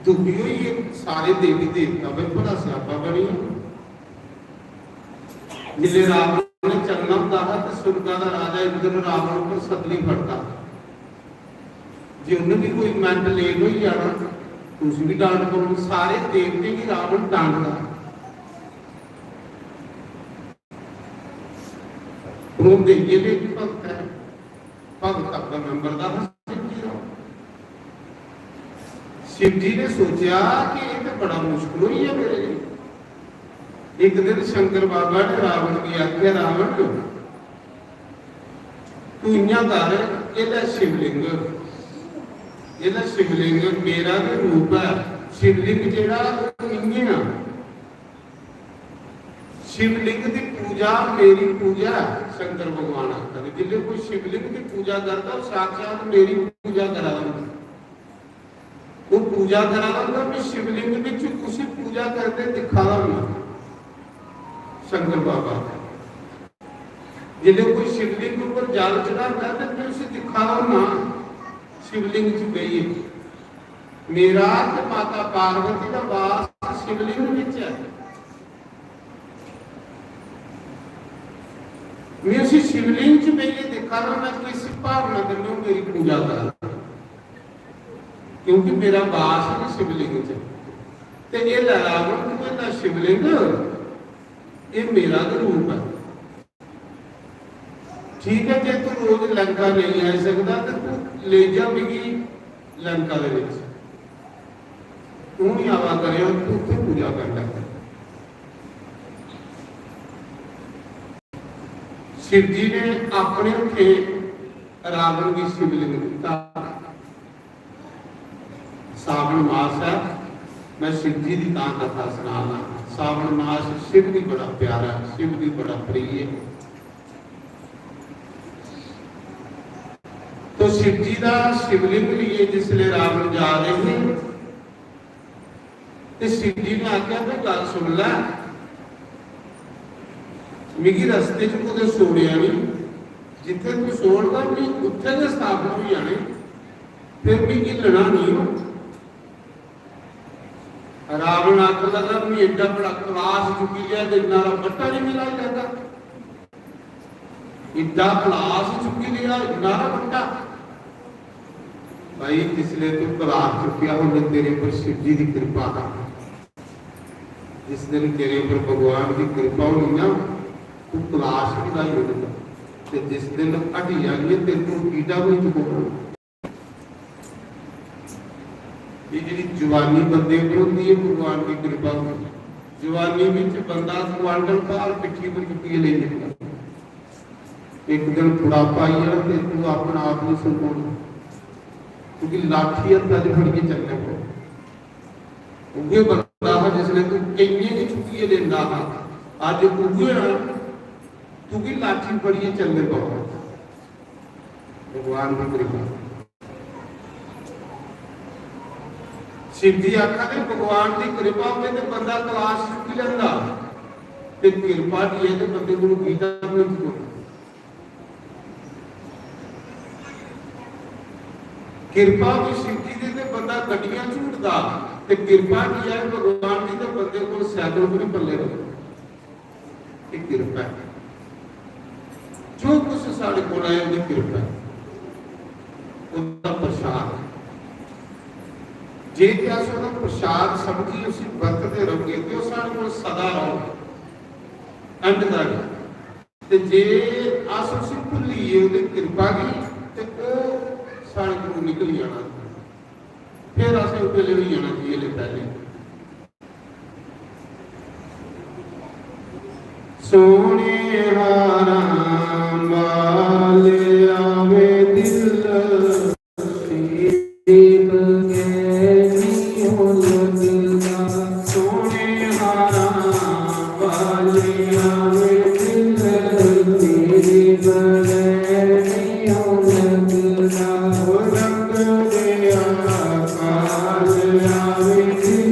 दुखी होई गए सारे देवी देवता। भाई, बड़ा स्यापा बनी। जिसले रावण ने चलना होंदा हा, तो स्वर्गा दा राजा इंद्र रावण पर सदली फड़दा। जे उन्हें भी कोई मिनट लेट हो जाना, तो उसी भी डांट पौनी। सारे देवते की रावण डांटदा। रोंदे ये भी भगत है, भगत अपना नंबर दा हा शिव जी दा। शिव जी ने सोचा कि ये तो बड़ा मुश्किल होई है मेरे लिए। एक दिन शंकर बाबा ने रावण की आख्या, "रावण, तू इयां कर, एह् लै शिवलिंग, एह् लै शिवलिंग मेरा गै रूप ऐ, शिवलिंग जेह्ड़ा ओह् इयां ऐ।" शिवलिंग दी पूजा मेरी पूजा ऐ, शंकर भगवान आखदा। जिसलै कोई शिवलिंग दी पूजा करदा, ओह् साक्षात मेरी पूजा करा दा होंदा। ओह् पूजा करा दा होंदा, मैं शिवलिंग बिच उसी पूजा करदे दिक्खा दा होंदा। शंकर बाबा आखदा, जिसलै कोई शिवलिंग उप्पर जल चढ़ांदा, ते मैं उसी दिक्खा दा होंदा शिवलिंग च बेहियै। मेरा ते माता पार्वती दा वास शिवलिंग बिच ऐ। मैं उसी शिवलिंग च बेहियै दिक्खा ना, मैं किस भावना कन्नै ओह् मेरी पूजा करा दा, क्योंकि मेरा वास है शिवलिंग च। ते एह् लै रावण, तू एह् लै शिवलिंग, एह् मेरा गै रूप ऐ। ठीक है, जे तू रोज लंका नहीं आई सकता, तो तू ले जा मिगी लंका दे विच। तू नहीं आवा करे, तू उत्थे पूजा कर ले। शिव जी ने अपने हत्थे रावण की शिवलिंग दिता। सावन मास है, मैं शिव जी की तां कथा सुना रहा। सावन मास शिव भी बड़ा प्यारा, शिव भी बड़ा प्रिय है। तो शिव जी का शिवलिंग लिए जिसले रावण जा रहे हैं, ते शिव जी ने आख्या, "भाई, गल सुन लै, मिगी रस्ते च कुतै छोड़ेआ नहीं, जित्थे तू छोड़गा, मी उत्थे गै स्थापना होई जानी, फिर मिगी हिल्लना नहीं हो।" रावण आखन लगा, "मी एड्डा बड़ा कलाश चुकी लिया ते इन्ना हारा बट्टा नहीं मिला जाता।" इड्डा कलाश चुकी लिया, इन्ना ना बट्टा। भाई, जिसले तू कलाश चुकिया, उन्हें तेरे पर शिव जी की कृपा का, जिस दिन तेरे पर भगवान की कृपा होनी ना, तू कलाश भी लाई होगा। ते जिस दिन हटी जानी है, तेरे को कीड़ा कोई चुकोगा। ये जेह्ड़ी जवानी बंदे पर होंदी है, भगवान की कृपा होंदी। जवानी विच बंदा क्वांटल भार पिट्ठी पर चुक्कियै लेई जंदा। इक दिन बुढ़ापा आई जाना ते तू अपने आप गी संकोच, क्योंकि लाठी हत्था च फड़ियै चलने पौग। उ'ऐ बंदा हा जिसने तू केइयें गी चुक्कियै लेंदा हा, अज्ज उ'ऐ आ, तुगी लाठी फड़ियै चलने पौग। भगवान दी कृपा। शिव जी आखा दे, भगवान दी कृपा होवे ते बंदा कलाश चुक्की लैंदा, ते कृपा की है ते बंदे कोल गीता भेजी ओड़ो। कृपा भी शिव जी दी ते बंदा गड्डियां झूटदा, ते कृपा की है भगवान दी ते बंदे कोल सैकल भी पल्ले रखदा। ये कृपा है। जो कुछ साढ़े कोल आया, ये कृपा है। उसका प्रसाद है। जे कि अस ओह्दा प्रसाद समझियै उसी बरतदे रौह्गे, ते ओह् साढ़े कोल सदा रौह्ग, अंडदा गै। ते जे अस उसी भुल्ली गे, ओह्दी कृपा गी, ते ओह् साढ़े कोल निकली जाना। फिर असें उ'ऐ जेह् होई जाना जि'यां पैह्लें। सोने हारां वाले आवे दिल तेरे बगैर नहीं हो लगदा। सोने हारां वाले आवे दिल तेरे बगैर नहीं हो लगदा। ओ रंग दे आकाश आवे दिल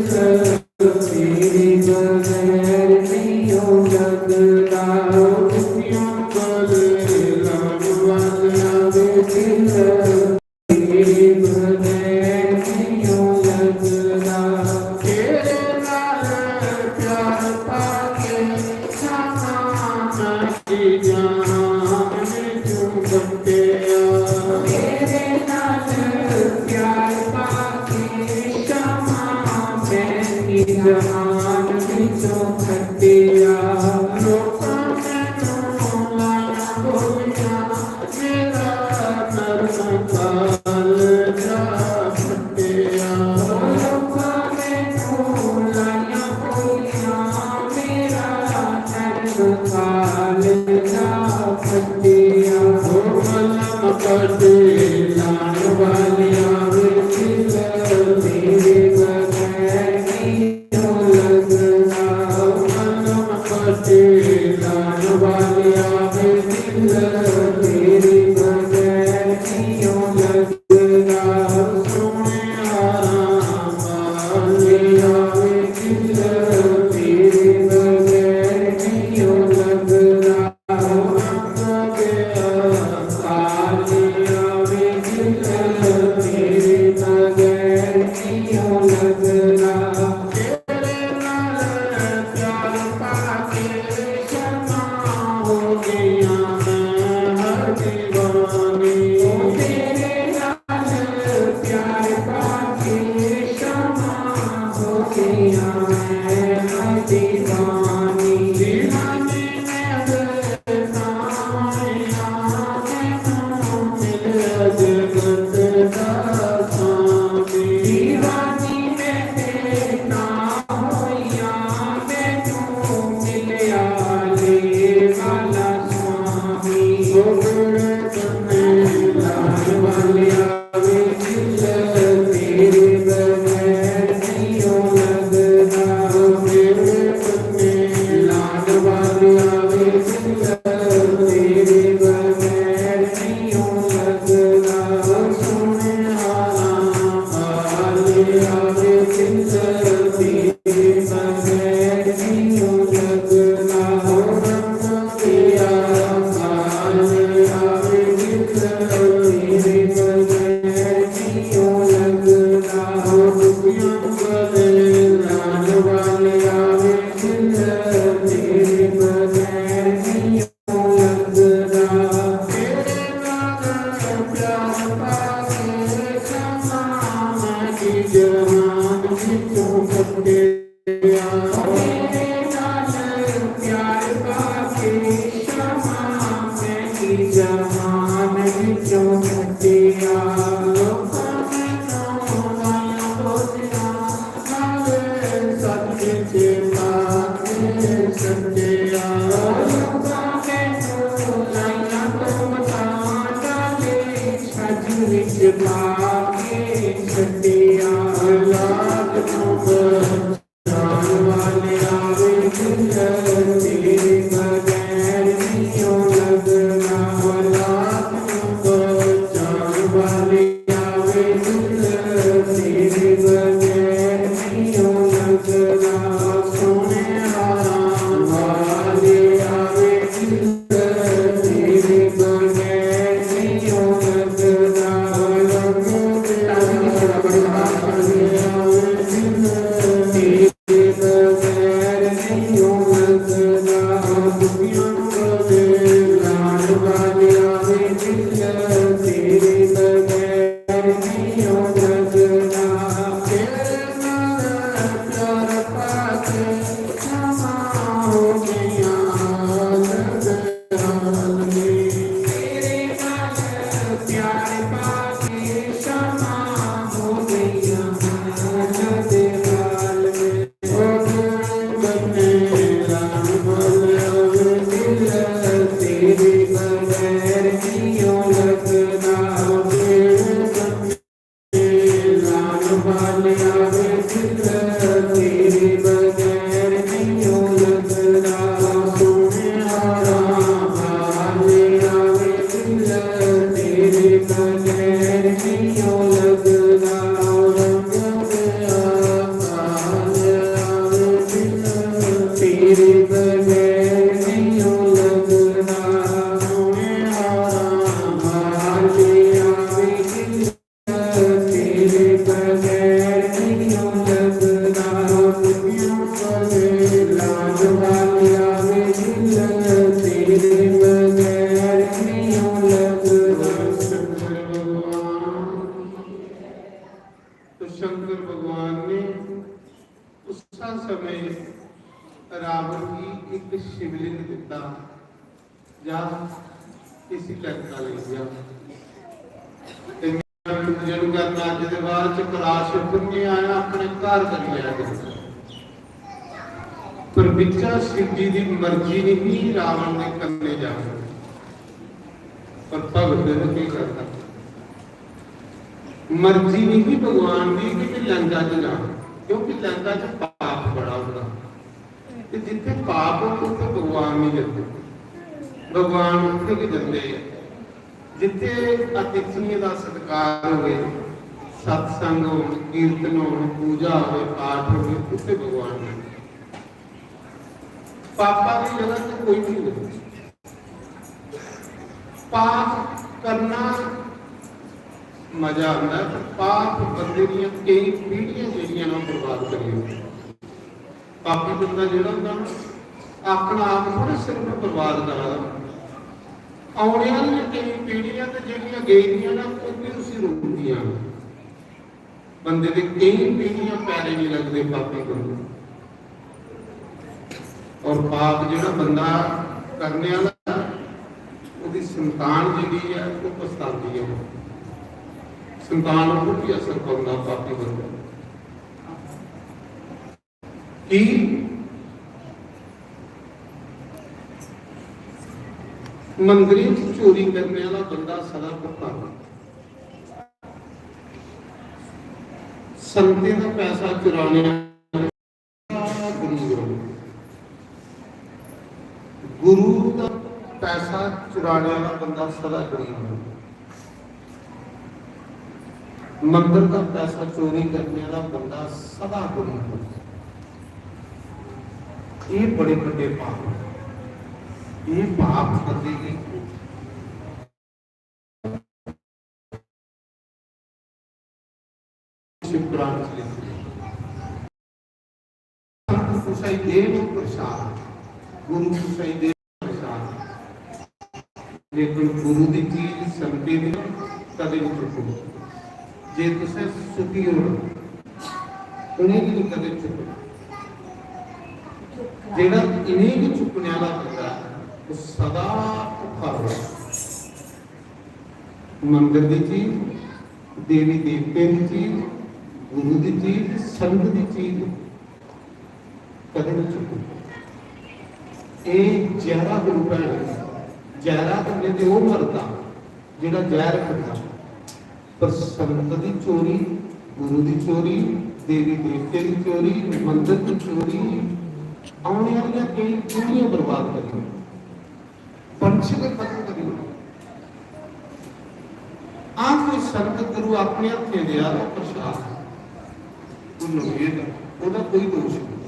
तेरे बगैर नहीं हो लगदा। ओ दुनिया वाले लाने वाले आवे दिल तेरे बगैर नहीं हो लगदा। तेरे नाल प्यार पाके शामां की जहान विचों कट्टिया। तेरे नाल प्यार पाके शामां मैं की जहान विचों कट्टिया। लोकां मैनू लाया बोलियां, मेरा नरम कालजा फट्टिया। लोकां मैनू लाया बोलियां, मेरा नरम कालजा फट्टिया। ओ कलम कटे लान वालिया, वे दिल तेरे बगैर नहीं लगदा। ओ कलम कटे लान वालिया, वे दिल तेरे बगैर नहीं लगदा। सोने हारां वालिया, वे दिल तेरे बगैर नहीं लगदा। विच पाके छटिया। औलाद नूं बचाण वाले आवे दिल, तेरे बगैर नहीं ओ लगदा। औलाद नूं बचाण वाले आवे दिल, तेरे बगैर नहीं ओ लगदा। सोहणेआ, राम वाले आवे दिल, तेरे बगैर नहीं ओ लगदा। रंग दे आवे दिल, तेरे बगैर नहीं ओ लगदा। दुनिया वाले, लाड वाले आवे दिल, तेरे बगैर नहीं ओ लगदा। तेरे नाल प्यार पाके क्षमा हो गया। तो शंकर भगवान ने उस समय रावण गी एक शिवलिंग दिता, जा इसी लंका लेई जा। ते पूजन करना, जेह्दे बाद च कलाश उप्पर नहीं आया, अपने घर करी आया। पर बिच्चा शिव जी दी मर्जी नहीं रावण दे कन्ने जावे, पर भगत ने केह् करना। मर्जी नहीं ही भगवान दी कि मैं लंका च जावां, क्योंकि लंका च पाप बड़ा होंदा। ते जित्थे पाप होंदा, उत्थे भगवान नहीं जंदे। भगवान उत्थे गै जंदे जित्थे अतिथियें दा सत्कार होवे, सत्संग होन, कीर्तन होन, पूजा होवे, पाठ होवे, उत्थे भगवान जंदे। पापा दी जगह ते कोई नहीं जंदा। पाप करना मजा आंदा है, पर पाप बंदे दियां केई पीढ़ियां जेह्ड़ियां ना, ओह् बर्बाद करी ओड़दा। पापी बंदा जेह्ड़ा होंदा ना, अपना आप थोड़े सिर्फ बर्बाद करा दा, औने आह्लियां केई पीढ़ियां ते जेह्ड़ियां गेदियां ना, ओह् बी उसी रोकदियां। बंदे दे केई पीढ़ियां पैरे नहीं लगदे पापी बंदे। और पाप जेह्ड़ा बंदा करने आह्ला, ओह्दी संतान जेह्ड़ी ऐ, ओह् पछतांदी ऐ। संतान उप्पर भी असर पौंदा पापी बंदे। की? मंदिरें च चोरी करने आह्ला बंदा सदा भुगतना। संतें दा पैसा चुराने आह्ला गरीब रौह्ना। गुरु दा पैसा चुराने आह्ला बंदा सदा गरीब रौह्ना। मंदर दा पैसा चोरी करने आह्ला बंदा सदा गरीब रौह्ना। ये बड़े बड्डे पाप न। ये पाप बंदे गी शिव पुराण च लिखदे। संत कुसै गी देन प्रसाद, गुरु कुसै गी देन प्रसाद, लेकिन गुरु दी चीज, संतें दी कदें नहीं चुकनी। जे तुसें सुखी होना, उ'नेंगी नहीं कदें चुकना। जेह्ड़ा इ'नेंगी चुकने आह्ला बंदा ऐ, ओह् सदा भुक्खा रौह्ना। मंदर दी चीज, देवी देवतें दी चीज, गुरु दी चीज, संत दी चीज कदें नहीं चुकनी। एह् जैहरा गुरु भैन, जैहरा कन्नै ते ओह् मरदा जेह्ड़ा जैहर खंदा। पर संत दी चोरी, गुरु दी चोरी, देवी देवते दी चोरी, मंदर दी चोरी, औने आह्लियां केई पीढ़ियां बर्बाद करी ओड़ियां। वंश गै खत्म करी ओड़े। हां, कोई संत गुरु अपने हत्थें देआ दा प्रसाद, कोई लगे दा, ओह्दा कोई दोष नहीं।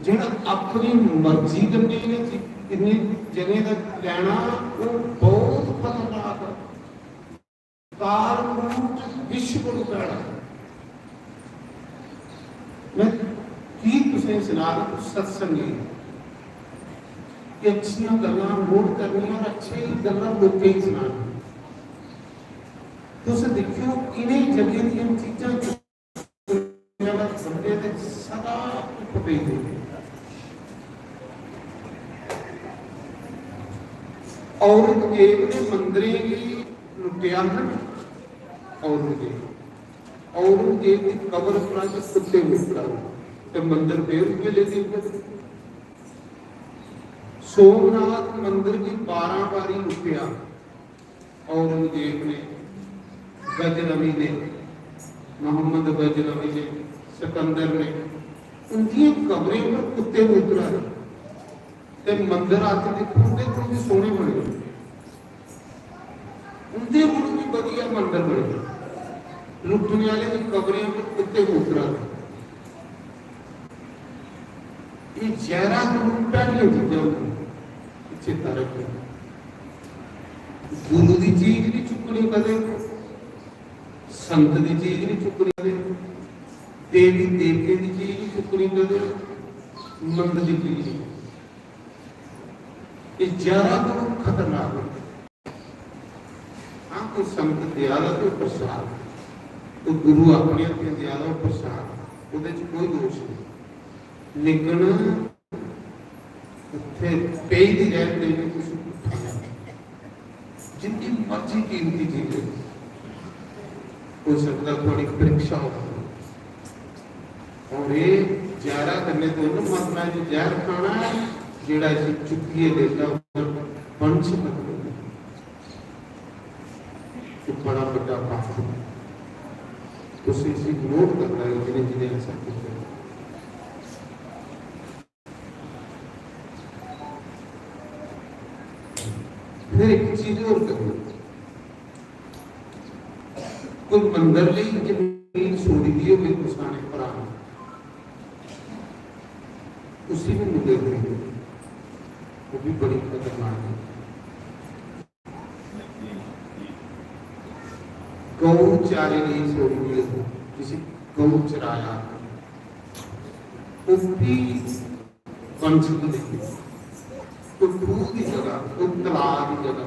जेह्ड़ा अपनी मर्जी कन्नै इ'नें चीज-, इन्नी जगहें दा लैना, ओह् बहुत खतरनाक ऐ। काल रूप च विश्व गुरु पैड़ा। मैं की तुसें सनाऽ, तुस सत्संगी कि अच्छियां गल्लां नोट करनियां और अच्छे गल्लां लोकें गी सनानियां। तुस दिक्खेओ, इ'नें जगहें दियां चीजां दुनिया दा बंदे ते सदा धुप्प पेई दी। औरंगजेब ने मंदरें गी लुट्टेआ हा। औरंगजेब, औरंगजेब दी कबर उप्परा ते कुत्ते मुक्करा ते मंदर फेर उ'ऐ लेदे उ'ऐ। सोमनाथ मंदर गी बारां बारी लुट्टेआ। औरंगजेब ने, गजनवी ने, मोहम्मद गजनवी ने, सिकंदर ने, उंदियें कबरें पर कुत्ते मूतरा दे ते मंदर अज्ज दिक्खो, उंदे कोल भी सोहने बने दे, उंदे कोल भी बधिया मंदर बने दे, लुट्टने आह्ले दी कबरें पर कुत्ते मूतरा दे। एह् जैह्रा गुरु पैह्लियां चीजां होंदियां, एह् चेता रक्खो। गुरु दी चीज नहीं चुक्कनी कदें, संत दी चीज नहीं चुक्कनी कदें, देवी देवते दी चीज नहीं चुक्कनी कदें, मंदर दी चीज नहीं। एह् जैह्रा गुरु खतरनाक होंदा। हां, कोई संत देआ दा ते प्रसाद, कोई गुरु अपने हत्थें देआ दा ओह् प्रसाद, ओह्दे च कोई दोष नहीं। लेकिन उत्थे पेई दी रैह्न देनी, कुछ उठाया, जिंदी मर्जी कीमती चीज हो, हो सकदा थोड़ी परीक्षा हो। और ये जैह्रा कन्नै दोनों मरना, जो जैह्र खाना है, जेह्ड़ा इसी चुक्कियै लेता, पर वंश खत्म होंदा। ये बड़ा बड्डा पाप है। तुसी इसी नोट करना है, जिन्हें जिन्हें ऐसा किया। फिर एक चीज और करनी, कोई मंदर लेई जमीन छोड़ी दी होवे कुसै ने भरा, उसी भी मुंडे करी दे, वो भी बड़ी खतरनाक है। गौ चारे लेई छोड़ी दी होवे, जिसी गौ चराया, वो भी वंश गी देइयै, कोई खूह दी जगह, कोई तलाऽ दी जगह।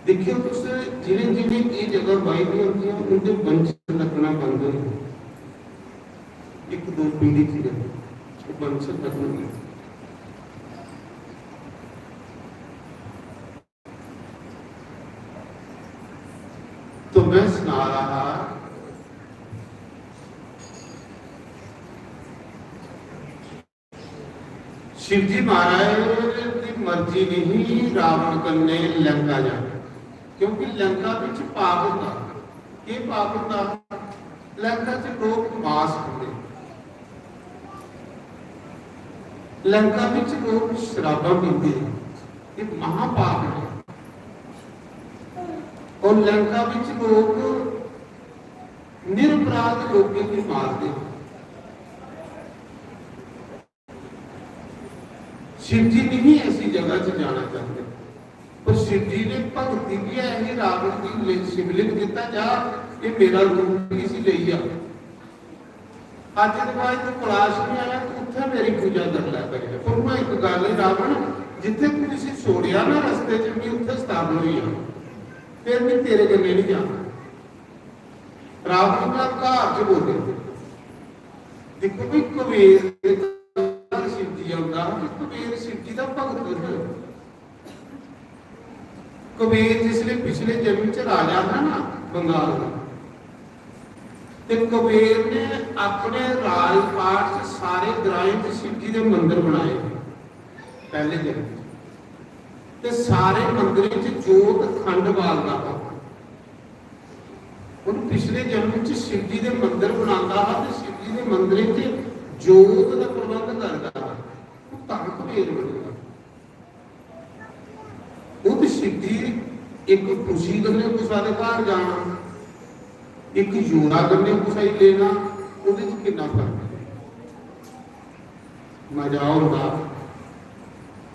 दिक्खेओ तुस, जि'नें जि'नें एह् जगह बाही दियां होंदियां, उं'दे वंश लग्गना बंद होई जंदा। इक दो पीढ़ी च गै ओह् वंश खत्म होई जंदा। तो मैं सना रहा हा, शिव जी महाराज दी मर्जी नहीं रावण कन्नै लंका जाना, क्योंकि लंका विच पाप होंदा। केह् पाप होंदा? लंका च लोक मांस खंदे, लंका विच लोक शराबां पींदे, ये महापाप है। और लंका विच लोक निरपराध लोकें गी मारदे। शिव जी नहीं ऐसी जगह च जाना चाहते, पर शिव जी ने भक्ति भी ऐ ही, रावण गी ले-, शिवलिंग दिता जा, ये मेरा रूप, इसी लेई जा। अज्ज दे बाद तू कैलाश नहीं आया, तू उत्थे मेरी पूजा कर लै करियै। पर मैं एक गल है रावण, जिथे तू इसी छोड़िया ना रस्ते च, मैं उत्थे स्थापन होई जाना, फिर मैं तेरे कन्नै नहीं जाना। रावण का घर च बोले, देखो भी कुबेर दे घर शिव जी आंदा, कि कुबेर शिव जी दा भगत है। कुबेर जिसले पिछले जन्म च राजा था ना बंगाल दा, ते कुबेर ने अपने राजपाट च सारे ग्राएं च शिव जी दे मंदर बनाए पहले जन्म च। ते सारे मंदरें च जोत खंड बालदा हा। पिछले जन्म च शिव जी दे मंदर बनांदा हा ते शिव जी दे मंदरें च जोत दा प्रबंध करदा हा। ओह् तां कुबेर बनेआ। ओह् ते शिव जी इक खुशी कन्नै कुसै दे घर जाना, इक जोरा कन्नै कुसै गी लेना, ओह्दे च किन्ना फर्क ऐ? मजा होंदा।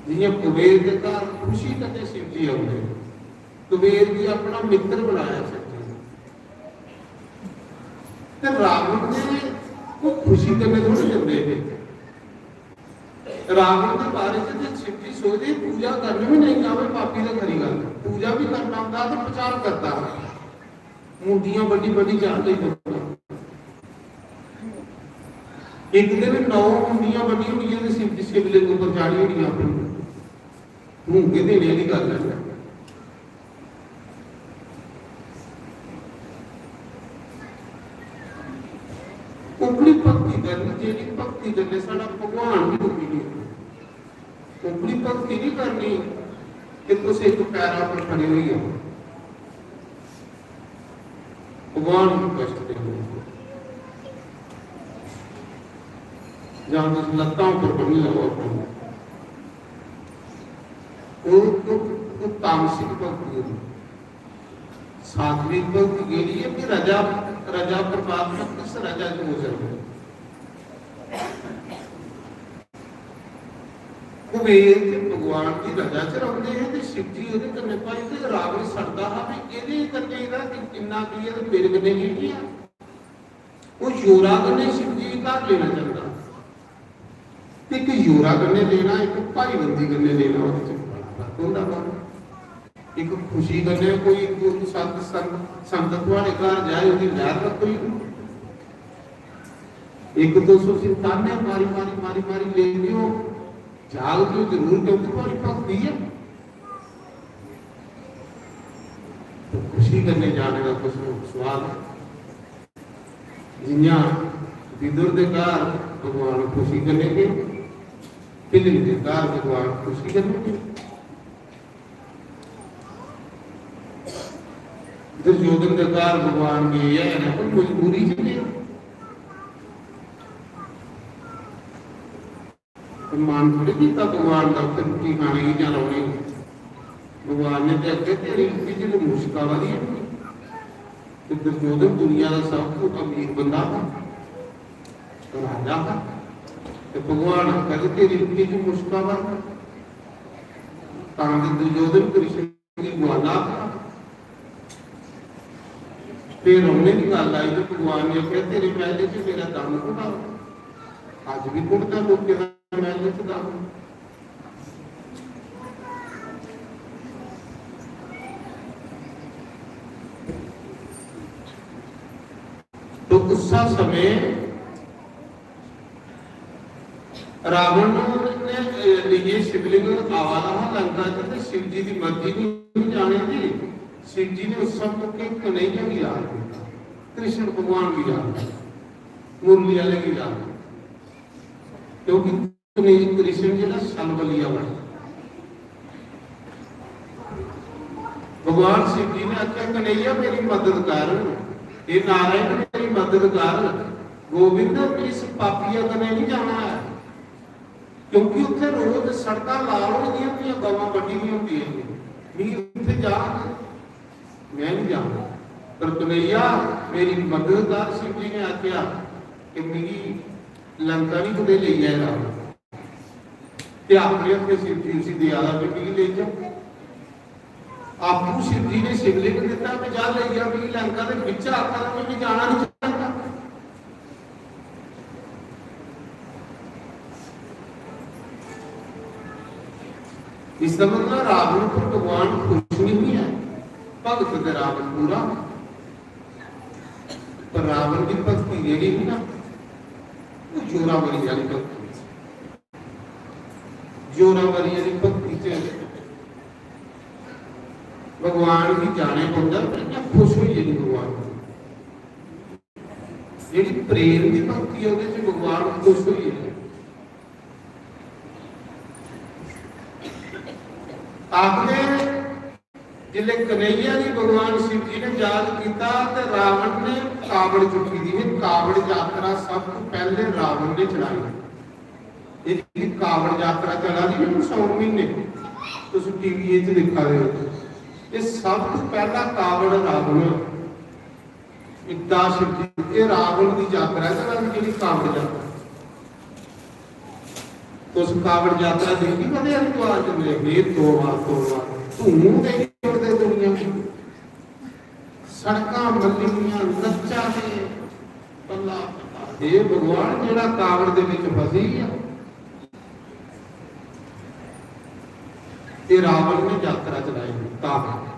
जि'यां कुबेर दे घर खुशी कन्नै शिव जी औंदे, कुबेर गी अपना मित्तर बनाया शिव जी ने। ते रावण ने ओह् खुशी कन्नै थोड़ी जंदे हे। रावण दे बारे च ते शिव जी सोचदे, पूजा करनी बी नेईं आवे पापी दा खरी गल्ल, पूजा बी करना होंदा ते प्रचार करदा हा। मुंडियां बड्डी बड्डी चाढ़ लेई बंदा। इक दिन नौ मुंडियां बड्डी होंदियां ते शिव जी शिवलिंग उप्पर चाढ़ी होंदियां अपनी। हून गै देने आह्ली गल्ल ऐ। ओकड़ी भक्ति करनी जेह्ड़ी भक्ति कन्नै साढ़ा भगवान बी दुखी नेईं होंदा। ओकड़ी भक्ति नहीं करनी कि तुस इक पैरा पर खड़े होई जाओ, भगवान को कष्ट देने, जां तुस लत्तां उप्पर बन्नी लैओ अपनी। ओह्, ओह्, ओह् तामसिक भक्ति होंदी। सात्विक भक्ति केह्ड़ी ऐ कि रजा, रजा परमात्मा किस रजा च गोचर हो। कुबेर ते भगवान दी रजा च रौंह्दे हे ते शिव जी ओह्दे कन्नै भाई ते रावण सड़दा हा, भाई एह्दे कन्नै एह्दा इन्ना की ऐ ते मेरे कन्नै की निं ऐ? ओह् जोरा कन्नै शिव जी गी घर लेना चांह्दा। ते इक जोरा कन्नै लेना, इक भाईबंदी कन्नै लेना, ओह्दे च बड़ा फर्क होंदा बाबा। इक खुशी कन्नै कोई गुरु सत संग-, संगत थुआढ़े घर जाए, ओह्दी लैह्र रक्खो जी। इक तुस उसी ताने मारी, मारी, मारी, मारी लेंदे ओ, जागदे ओ जरूर, क्योंकि थुआढ़ी भक्ति ऐ। ते खुशी कन्नै जाने दा कुछ स्वाद ऐ। जि'यां विदुर दे घर भगवान खुशी कन्नै गे, पिल्ली दे घर भगवान खुशी कन्नै गे। दुर्योधन दे घर भगवान गे ऐ ना, कोई मजबूरी च गे। मन थोड़ी कीता भगवान दा उत्थे रुट्टी खाने गी जां रौहने गी। भगवान ने ते आखेआ, "तेरी रुट्टी च ते मुश्क आवा दी है।" ते दुर्योधन दुनिया दा सब तों अमीर बंदा हा, राजा हा, ते भगवान आखा दे, "तेरी रुट्टी च मुश्क आवा दी।" तां ते दुर्योधन कृष्ण दी ग्वाला हा। फिर रौहने दी गल्ल आई ते भगवान ने आखेआ, "तेरे महल च मेरा दम घुटाओ।" अज्ज भी घुटदा लोकें दा महल च दम। तो उस समय रावण ने, अ, लेइयै शिवलिंग आवा दा हा लंका च, ते शिव जी दी मर्जी नहीं जाने दी। शिव जी ने उस मौके कन्हैया गी याद किया, कृष्ण भगवान गी याद किया, मुरली वाले गी याद किया, क्योंकि कन्हैया कृष्ण जेह्ड़ा छलबलिया बड़ा। भगवान शिव जी ने आखेआ, "कन्हैया, मेरी मदद कर, हे नारायण, मेरी मदद कर, गोविंद, इस पापिया कन्नै नहीं जाना है, क्योंकि उत्थे रोज सड़कां लाल होई दियां होंदियां, गवां बड्डी दियां होंदियां ने, मिगी उत्थे जा, मैं नहीं जाना।" पर कन्हैया, मेरी मदद कर, शिव जी ने आखेआ कि मिगी लंका नहीं कुतै लेई जाएगा। ते अपने हत्थें शिव जी उसी देआ दा, "भी मिगी लेई जाओ।" आपूं शिव जी ने शिवलिंग दित्ता, "भी जा लेई जा मिगी लंका दे बिच्चा," आखा दा, "मिगी जाना नहीं चाहता।" इसदा मतलब रावण पर भगवान खुश नहीं है, भगत ते रावण पूरा। पर रावण दी भक्ति जेह्ड़ी ही ना, वो जोरावरी वाली भक्ति। जोरावरी वाली भक्ति च भगवान गी जाने पौंदा, पर इ'यां खुश होइयै नहीं भगवान गी। जेह्ड़ी प्रेम दी भक्ति ऐ, ओह्दे च भगवान खुश होइयै। आखदे जिसले कन्हैया गी भगवान शिव जी ने याद किया तो रावण ने कावड़ चुकी दी है। कावड़ यात्रा सब तो पहले रावण ने चलाई। ये जेह्ड़ी कावड़ यात्रा चला दी है ना, सौ महीने तुम टीवी च दिखा रहे हो, ये सब तो पहला कावड़ रावण। इतना शिव जी, ये रावण की यात्रा चला दी, जेह्ड़ी कावड़ यात्रा। तुस कावड़ यात्रा देखी कदें हरिद्वार च? मेरे हे तौबा, तौबा, धूं देई ओड़दे दुनिया गी। सड़कां मल्ली दियां, नच्चा दे, बल्ला, बल्ला। हे भगवान, जेह्ड़ा कावड़ दे विच फसी गेआ, ते रावण ने यात्रा चलाई, कावड़।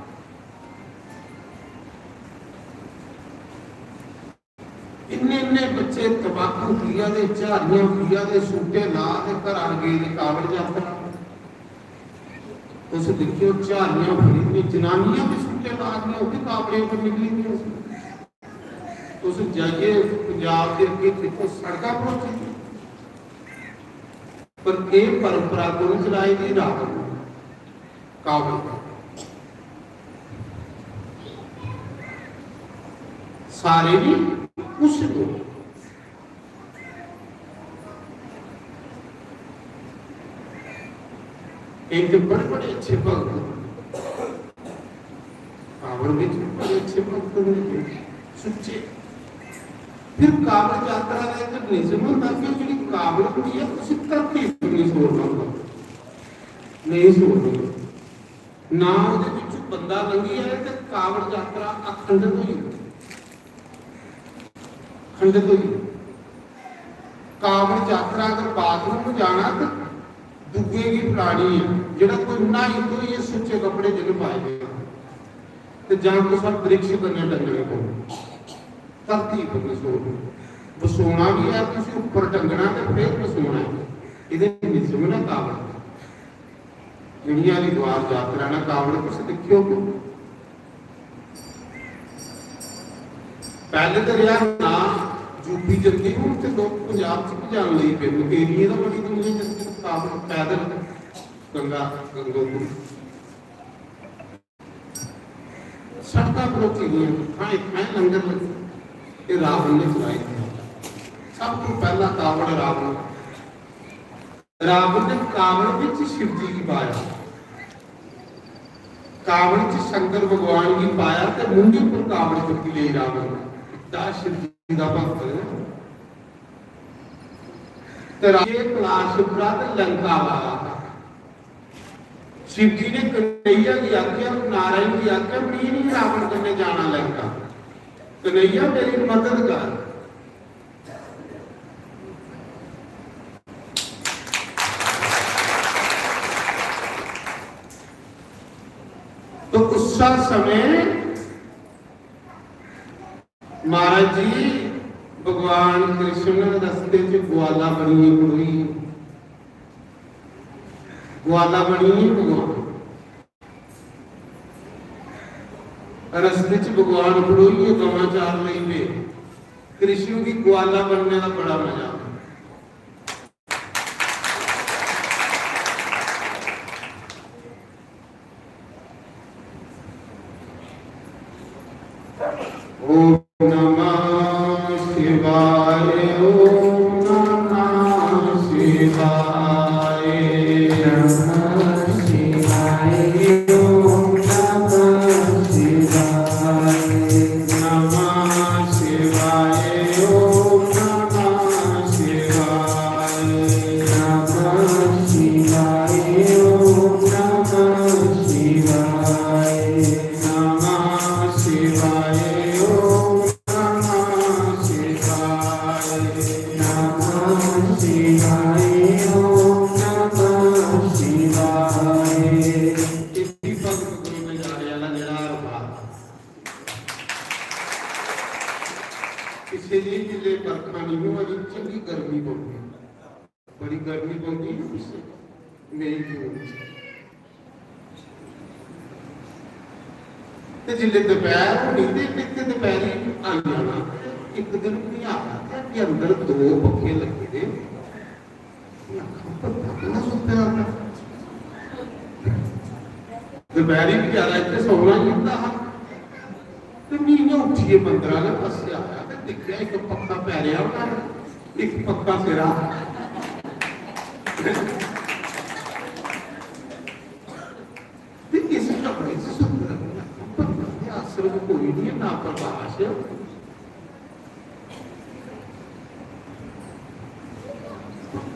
इन्ने इन्ने बच्चे तंबाकू पिया दे, झारियां पिया दे, सूटे ला दे, घरा गे दे कावड़ यात्रा। तुस दिक्खेओ, झारियां फड़ी दियां, जनानियां भी सूटे ला दियां, ओह् भी कावड़े पर निकली दियां सी। तुस जाइए पंजाब दे अग्गे दिक्खो, सड़कां भरोची दियां। पर एह् परंपरा कु'न चलाई दी? रावण ने। कावड़। सारे भी उस दो। एक तो बड़े बड़े अच्छे भक्त, कावड़ विच बड़े अच्छे भक्त होंदे, सुच्चे। फिर कावड़ यात्रा का एक नियम होंदा कि जेह्ड़ी कावड़ होंदी है, उसी धरती पर नहीं छोड़ना होंदा, नहीं छोड़ना। ना ओह्दे विच बंदा लंघी जाए ते कावड़ यात्रा अखंडित होई जंदी, खंडित होई जंदी। कावड़ यात्रा अगर बाथरूम जाना ते दूए गी फलानी है, जेह्ड़ा कोई न्हाई धोइयै सुच्चे कपड़े च निं पाए दे, ते जां कुसै वृक्ष कन्नै टंगने पौन, धरती पर निं सोना। बसोना बी है, तुसें उप्पर टंगना ते फिर बसोना ऐ। एह्दे नियम न कावड़ दे। जेह्ड़ियां हरिद्वार यात्रा ना कावड़, तुस दिक्खेओ, पैह्ले ते रेहा ना यूपी जंदी, हून ते लोक पंजाब च बी जान लगी पे। मकेरियें दा बड़ी दुनिया जंदी कावड़ पैदल गंगा, गंगोत्री। सड़कां भरोची दियां, थाएं थाएं लंगर लगे। ये रावण ने चलाई दिया। सब तो पहला कावड़ रावण। रावण ने कावड़ विच शिव जी गी पाया, कावड़ च शंकर भगवान गी पाया ते मुंढे पर कावड़ चुक्की लेई रावण ने। इतना शिव जी दा भक्त। ते राजे कलाश उप्परा ते लंका वाला। शिव जी ने कन्हैया गी आखेआ, नारायण गी आखेआ, "मी नहीं रावण कन्नै जाना लंका, कन्हैया मेरी मदद कर।" तो उस समय महाराज जी, भगवान कृष्ण रस्ते च ग्वाला बनिए खड़ोई, ग्वाला बनिए भगवान रस्ते च भगवान खड़ोइए गवां चार लेई पे। कृष्ण गी ग्वाला बनने का बड़ा मजा आता। ओम नमः शिवाय, ओम नमः शिवाय, नमः शिवाय, ओम नमः शिवाय, नमः शिवाय, ओम नमः शिवाय, नमः शिवाय, ओम नमः शिवाय। नमः शिवाय, ओम नमः शिवाय, नमः शिवाय, ओम नमः शिवाय। इसी भक्त गुरु ने जाने वाला निराकार। पिछले दिन जिसले बरखा नहीं हुआ, चंगी गर्मी पौंदी। बड़ी गर्मी पौंदी ना पिच्छे, मई जून च। ते जिसले दोपहर होनी ते इक ते दपैह्री आई जाना, इक दिन बी नहीं आना, ते अग्गें अंदर दो पक्खे लग्गे दे। में आखां, "बंदा किन्ना सुत्ते दा होंदा?" ते दपैह्री बी ज्यादा इत्थै सौना ही होंदा हा। ते मी इ'यां उट्ठियै मंदर आह्ले पासै आया ते दिक्खेआ, इक पक्खा पैरेआ होना, इक पक्खा सिरा। ते इस कमरे च सुत्ते दा बंदा, ते आश्रम कोई निं ऐ, ना प्रकाश।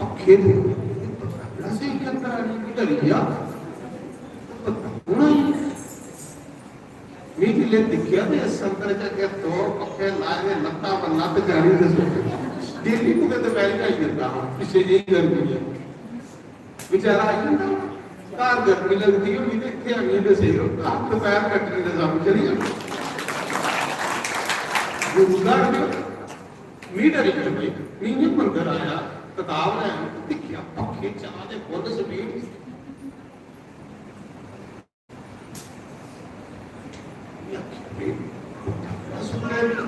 पक्खे दे, पता स्हेई अंदर आने की डरी गया। पता होना ही। में जिसलै दिक्खेआ ते इस अंदर च अग्गें दो पक्खे लाए दे, लत्तां बन्ना ते जानी दे सुत्ते। डेली कुतै दपैह्री आई जंदा हा, पिच्छे जेही गर्मी ऐ। बेचारा आई जंदा, घर गर्मी लगदी होनी ते इत्थै आनियै ते सेई रौंह्दा, दपैह्र कट्टने दा कम्म चली जंदा। गुरू घर च मी डरी गेआ भाई, मी इ'यां मंदर आया, कताब लैन दिक्खेआ, पक्खे चला दे full speed।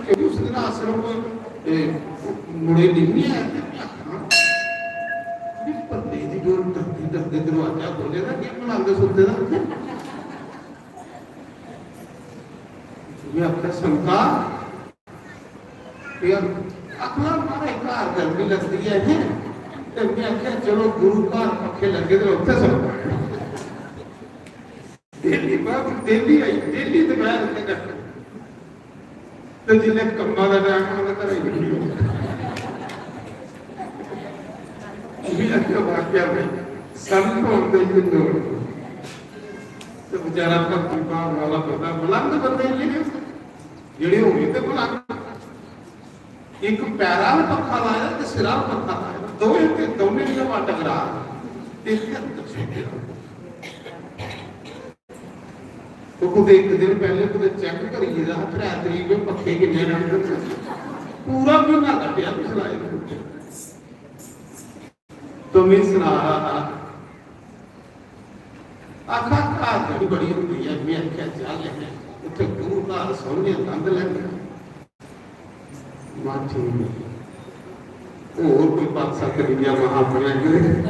उस दिन आश्रम, ए, मुड़े नहीं है, बंदे दी जो डरदे डरदे दरवाजा खोले ना, केह् बनांदे सुनदे ना। में आखेआ, "संता, यार, अगला मारे घर गर्मी लगदी है, हैं?" ते में आखेआ, "चलो, गुरु घर पक्खे लगे दे, उत्थे सौ।" डेली बात, डेली आई, डेली दपैह्र उत्थै कट्टो। ते जिसलै कम्मा दा टैम होंदा, घरै गी निकली जाओ। इ'यै आखेआ वाक्या भाई, संत होंदे ही लोक। ते बेचारा भक्ति भाव वाला बंदा, बुलंद बंदे इ'यै ने, जेह्ड़े होए ते बुलंद। इक पैरा 'र पक्खा लाया ते सिरा 'र पक्खा लाया, दोए ते दौनें दियां हवा टकरा ते इत्थै अंदर सुट्टे दा। ओह् कुतै इक दिन पैह्लें कुतै check करी गेदा हा, त्रै तरीक में पक्खे किन्ने न अंदर। पूरा म्हीना कट्टेआ पिछला इक। तो में सना रहा था, आखा, "घर बड़ी होंदी है।" में आखेआ, "चल, उत्थै गुरु घर सौने आनंद लैने।" मां ठीक है। होर कोई पंज सत्त रिया मां अपने अग्गें।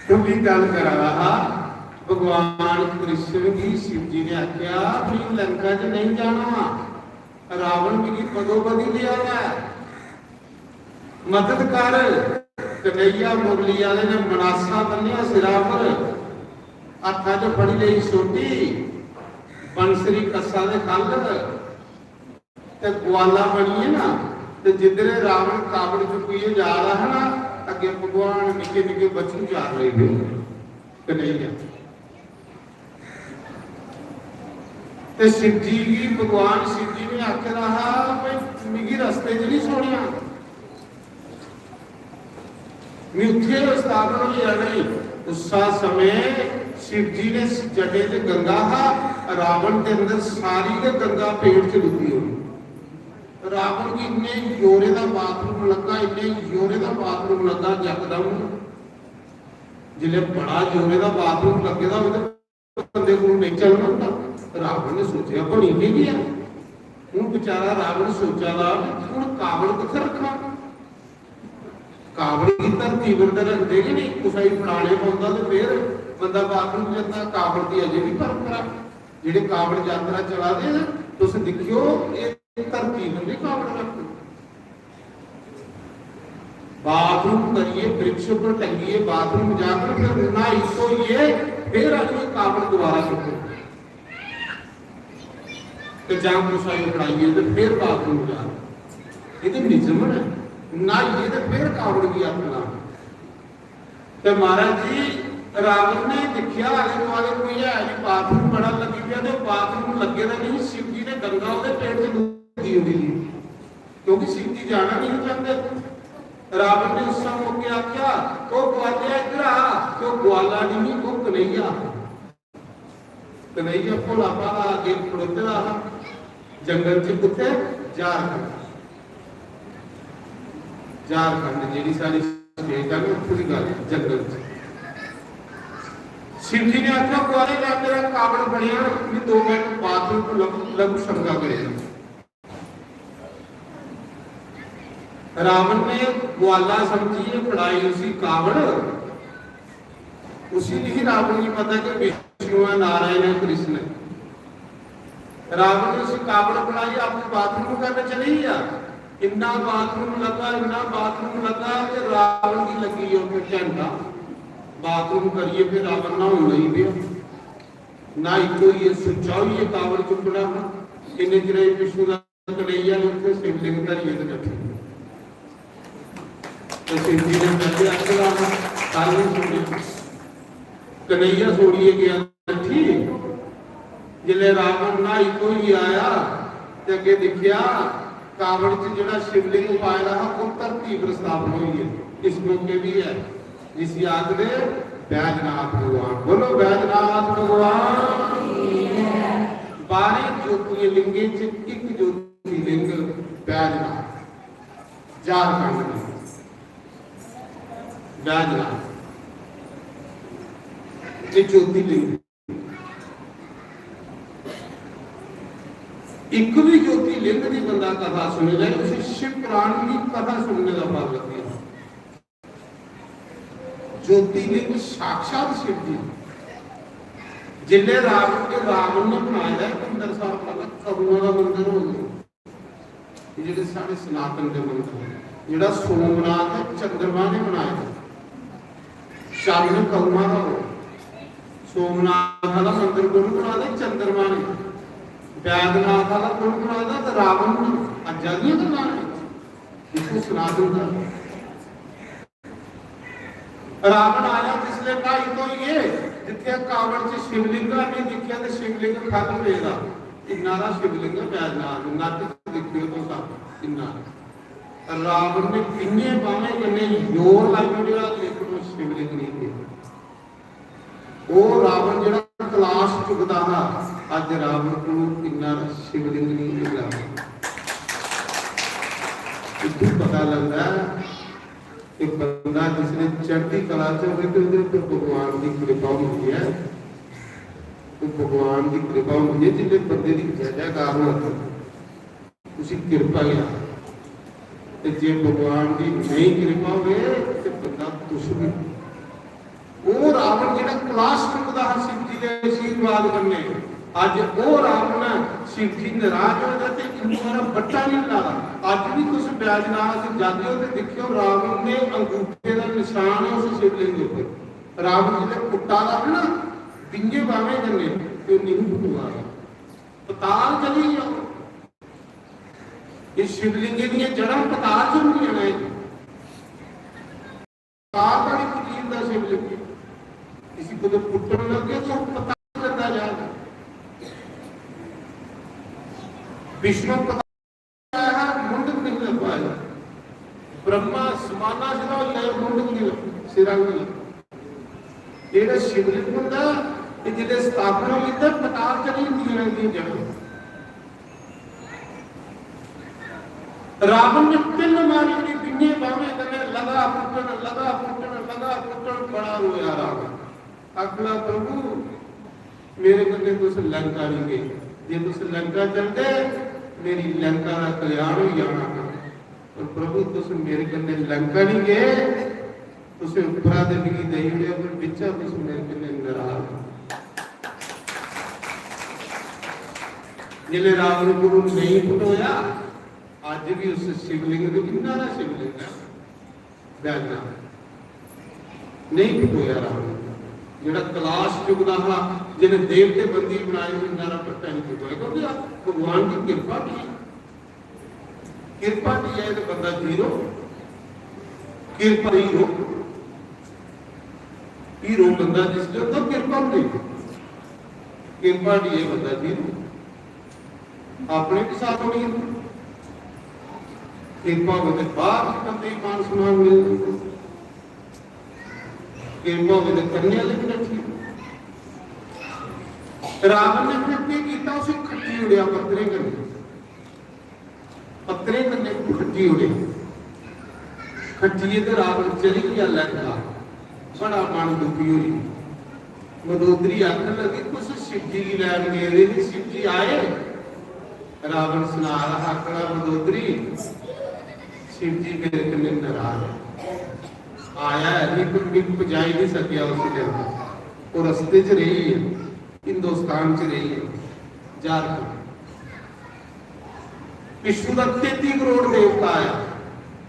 तो भी गल्ल करा रहा हा, भगवान कृष्ण गी शिव जी ने आख्या, "भी लंका च नहीं जाना, रावण मिगी बदोबदी लिया है, मदद कर।" कन्हैया मुरली वाले ने मनासा बन्नेआ सिरा पर, हत्था च फड़ी लेई सोटी, बंसरी कस्सा दे खल्ल, ते ग्वाला बनियै ना, ते जिद्धरे रावण कावड़ चुक्कियै जा रहा हा ना, अग्गे भगवान निक्के निक्के बच्चू चार लेई गए। कन्हैया। ते शिव जी गी भगवान शिव जी ने आखे दा हा, "भाई, मिगी रस्ते च नहीं छोड़िया।" मैं उत्थे स्थापन होई जाना ही। उस्सा समय शिव जी ने जटे च गंगा हा, रावण दे अंदर सारी गै गंगा पेट च डुब्बी होई। रावण गी इन्ने जोरे दा बाथरूम लग्गा, इन्ने जोरे दा बाथरूम लग्गा, यकदम जिसलै बड़ा जोरे दा बाथरूम लग्गे दा होवे ते बंदे कोल नेईं चलना होंदा। रावण ने सोचेआ, "बनी केह् गेआ?" हून बेचारा रावण सोचा दा कि हून कावड़ कुत्थै रक्खां? कावड़ गी धरती पर ते रखदे गै नेईं, कुसै गी फड़ाने पौंदा ते फिर बंदा बाथरूम जंदा। कावड़ दी अजें बी परंपरा, जेह्ड़े कावड़ यात्रा चला दे न, तुस दिक्खेओ, एह् धरती पर बी कावड़ रखदे। बाथरूम करिए, वृक्ष पर टंगिए, बाथरूम जाकर फिर न्हाई धोइए, फिर आइए कावड़ दोबारा सुट्टो। ते जां कुसै गी फड़ाइए ते फिर बाथरूम जा। ये तो निजम है। न्हाइए ते फिर कावड़ गी हत्थ लाना। ते महाराज जी, रावण ने दिक्खेआ आले दुआले कोई है नहीं, बाथरूम बड़ा लग्गी पेआ, ते बाथरूम लग्गे दा नहीं, शिव जी ने गंगा ओह्दे पेट च डुब्बी ओड़ी ही। क्योंकि शिव जी जाना नहीं चाहते। रावण ने उस मौके आख्या, "ओ ग्वालिया, इधर आ।" तो ग्वाला नहीं, वो कन्हैया। कन्हैया भोला भाला अग्गे खड़ोते दा हा। जंगल च कुत्थे? झारखंड। झारखंड जेह्ड़ी साढ़ी state है ना, उत्थों दी गल्ल, जंगल च। शिव जी ने आख्या, "ग्वाले, मैं तेरा कावड़ बनेआ, मैं दो मिनट बाथरूम को लघु, लघु शंका करेगा।" रावण ने ग्वाला समझिए फड़ाई उसी कावड़। उसी नहीं रावण की पता कि विष्णु विष्णु है, नारायण है, कृष्ण है। रावण ने उसी कावड़ बनाई, आपको बाथरूम करने चली गया। इन्ना बाथरूम लगा, इन्ना बाथरूम लगा कि रावण की लगी है फिर घंटा। बाथरूम करिए फिर रावण नहाउन लगी पे। नहाई धोइयै सुच्चा होइयै कावड़ चुक्कना। इन्ने चिर विष्णु दा कन्हैया ने उत्थे शिवलिंग धरियै ते बैठे। ते शिव जी ने कहा, "अगला कल नहीं छोड़े।" कन्हैया छोड़िए गया बैठी। जिसले रावण नहाई धोइयै आया ते अगे दिखया, कावड़ च जेड़ा शिवलिंग पाए दा हा, वो धरती पर स्थापन होई गया। इस मौके भी है, जिसी आखदे बैजनाथ भगवान। बोलो, बैजनाथ भगवान। बारह ज्योतिर्लिंगे च एक ज्योतिर्लिंग बैजनाथ, झारखंड में बैजनाथ, ये ज्योतिर्लिंग। एक भी ज्योतिर्लिंग की बंदा कथा सुने जाए, उसे शिव पुराण की कथा सुनने का फल लगता है। ज्योतिर्लिंग साक्षात शिव जी। जिले रावण के, रावण ने बनाया है मंदिर, साहब, कौमां का मंदिर हो गया। ये जेह्ड़े साढ़े सनातन दे मंदर न, जेह्ड़ा सोमनाथ है, चंद्रमा ने बनाए दा। चंद्र कौमां दा हो, सोमनाथ वाला मंदर कौन बना दे? चंद्रमा ने। बैद्यनाथ वाला कौन बना दा? ते रावण ने। अज्जा दियां गल्लां ने। इत्थै सनातन दा। रावण आया जिसले न्हाई धोइयै, जित्थै कावड़ च शिवलिंग नहीं दिक्खेआ ते शिवलिंग खल पेदा, इन्ना दा शिवलिंग बैजनाथ, नत्थ दिक्खेओ तुस, इन्ना। रावण ने किन्ने बाहें कन्नै जोर लाई ओड़ेआ, लेकिन ओह् शिवलिंग नहीं पेआ। ओह् रावण जेह्ड़ा कलाश चुकदा हा, अज्ज रावण कोल इन्ना शिवलिंग नहीं मिलदा। इत्थूं पता लगदा ऐ कि बंदा जिसने चढ़दी कला च होवे ते ओह्दे उप्पर भगवान दी कृपा होंदी ऐ। ते भगवान दी कृपा होंदी ऐ, जिसले बंदे दी जय जयकार होवे, उसी कृपा गै आखदे। ते जे भगवान दी नेईं कृपा होवे ते बंदा कुछ भी। ओह् रावण जेह्ड़ा कलाश चुकदा हा शिव जी दे आशीर्वाद कन्नै, अज्ज ओह् रावण ऐ, शिव जी नाराज होए दा ते इन्ना हारा बट्टा निं ला दा। अज्ज बी तुस बैजनाथ जागेओ ते दिक्खेओ, रावण दे अंगूठे दा निशान ऐ उस शिवलिंग उप्पर। रावण जिसलै कुट्टा दा हा ना, बिंगे बाह्में कन्नै, ते ओह् निं पुटोआ दा। पताल चली गेआ। ये शिवलिंगे दियां जड़ां पताल च होंदियां न। पताल दा निं पुज्जी जंदा शिवलिंग। इसी कुतै पुट्टन लगे तो पताल जंदा जाग। विष्णु पताल आया, मुंडक नहीं लब्भा है। ब्रह्मा समाना सिरा होई आया, मुंडक नहीं लब्भा, सिरा नहीं लब्भा। जेह्ड़ा शिवलिंग होंदा, ते जिसलै स्थापना होई ते पताल चली जंदियां न इंदियां जड़ां। रावण ने पिन मारी ओड़ी बिन्ने बाह्में कन्नै, लगा पुट्टन, लगा पुट्टन, लगा पुट्टन, बड़ा रोया रावण। आखना, "प्रभु, मेरे कन्नै तुस लंका नहीं गए। जे तुस लंका चलदे, मेरी लंका दा कल्याण होई जाना हा। पर प्रभु, तुस मेरे कन्नै लंका नहीं गए, तुसें उप्परा ते मिगी देई ओड़ेआ, पर बिच्चा तुस मेरे कन्नै नाराज हो।" जिसलै रावण कोलू नेईं पटोया, अज्ज भी उस शिवलिंग दे, इन्ना हारा शिवलिंग ऐ, बैजनाथ, नेईं पटोया रावण। जेह्ड़ा कलाश चुकदा हा, जिन्हें देवते बंदी बनाए, इन्ना हारा बट्टा नहीं पटोया, क्योंकि भगवान की कृपा की, कृपा की है तो बंदा हीरो, कृपा हीरो, हीरो बंदा जिसले होंदा, कृपा होंदी, कृपा की है बंदा हीरो। अपने भी साथ होनी है। कृपा होवे ते बाहर भी बंदे गी मान सम्मान मिलदा। कृपा होवे ते कन्या आह्ले भी रक्खी। रावण ने फिर केह् कीता? उसी खट्टी ओड़ेआ पत्थरें कन्नै। पत्थरें कन्नै खट्टी ओड़ेआ। खट्टियै ते रावण चली गेआ लंका। बड़ा मन दुखी होई। मंदोदरी आखन लगी, "तुस शिवजी गी लैन गेदे हे, शिवजी आए?" रावण सना रहा हा, आखना, "मंदोदरी, शिवजी मेरे कन्नै नाराज है। आया है नहीं, पर मिगी पजाई नहीं सकेआ उस दिन। ओह् रस्ते च रेही गेआ।" हिंदुस्तान च रेही ऐ, झारखंड। पिच्छू दा तेती करोड़ देवता आया,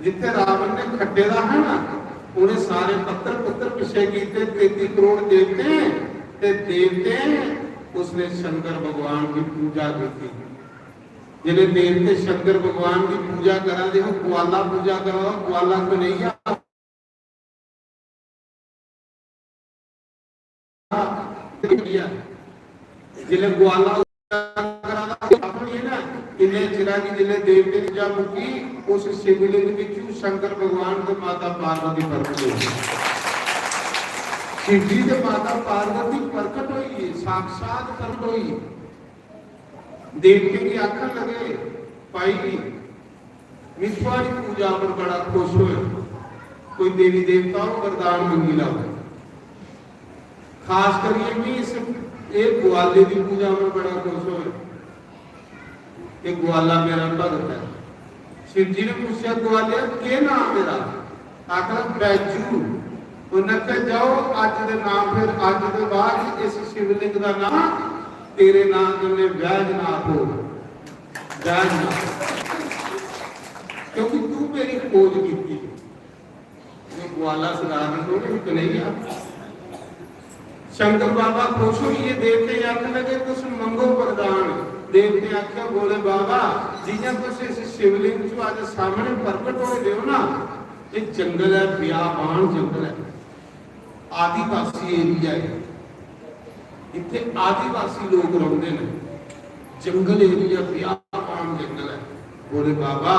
जित्थे रावण ने खड्डे दा है ना, उन्हें सारे पत्थर पुत्तर पिछे कीते, तेती करोड़ देवते, ते देवते उसने शंकर भगवान की पूजा की थी। जिन्हें देवते शंकर भगवान की पूजा करा दे हो, ग्वाला पूजा करा दे हो, ग्वाला कन्हैया जिसलै ग्वाला करा दा हा, इन्ने चिरा की जिसलै देवते दी पूजा मुक्की, उस शिवलिंग विचों शंकर भगवान ते माता पार्वती प्रकट होई। शिव जी ते माता पार्वती प्रकट होई, साक्षात प्रकट होई। देवते गी आखन लगे, "भाई, में थुआड़ी पूजा पर बड़ा खुश होया, कोई देवी देवता हो वरदान मंगी लैओ।" खास करियै में इस, एह् ग्वाले दी पूजा पर बड़ा खुश होया। एह् ग्वाला मेरा भगत है। शिव जी ने पूछेआ, "ग्वालिया, केह् नाम तेरा?" आखदा, "बैजू।" उन्नै आखेआ, "जाओ, अज्ज दे नाम, फिर अज्ज दे बाद इस शिवलिंग दा नाम तेरे नाम कन्नै बैजनाथ हो, बैजनाथ, क्योंकि तू मेरी खोज कीती।" जो ग्वाला सधारण थोड़े, कन्हैया। शंकर बाबा खुश होइयै देवते आखन लगे, "तुस मंगो वरदान।" देवते आखेआ, "भोले बाबा, जियां तुस इस शिवलिंग च अज्ज सामने प्रकट होए दे हो ना, ये जंगल है, बियाबान जंगल है, आदिवासी एरिया है, इत्थे आदिवासी लोग रौंहदे ने, जंगल एरिया, बियाबान जंगल है। भोले बाबा,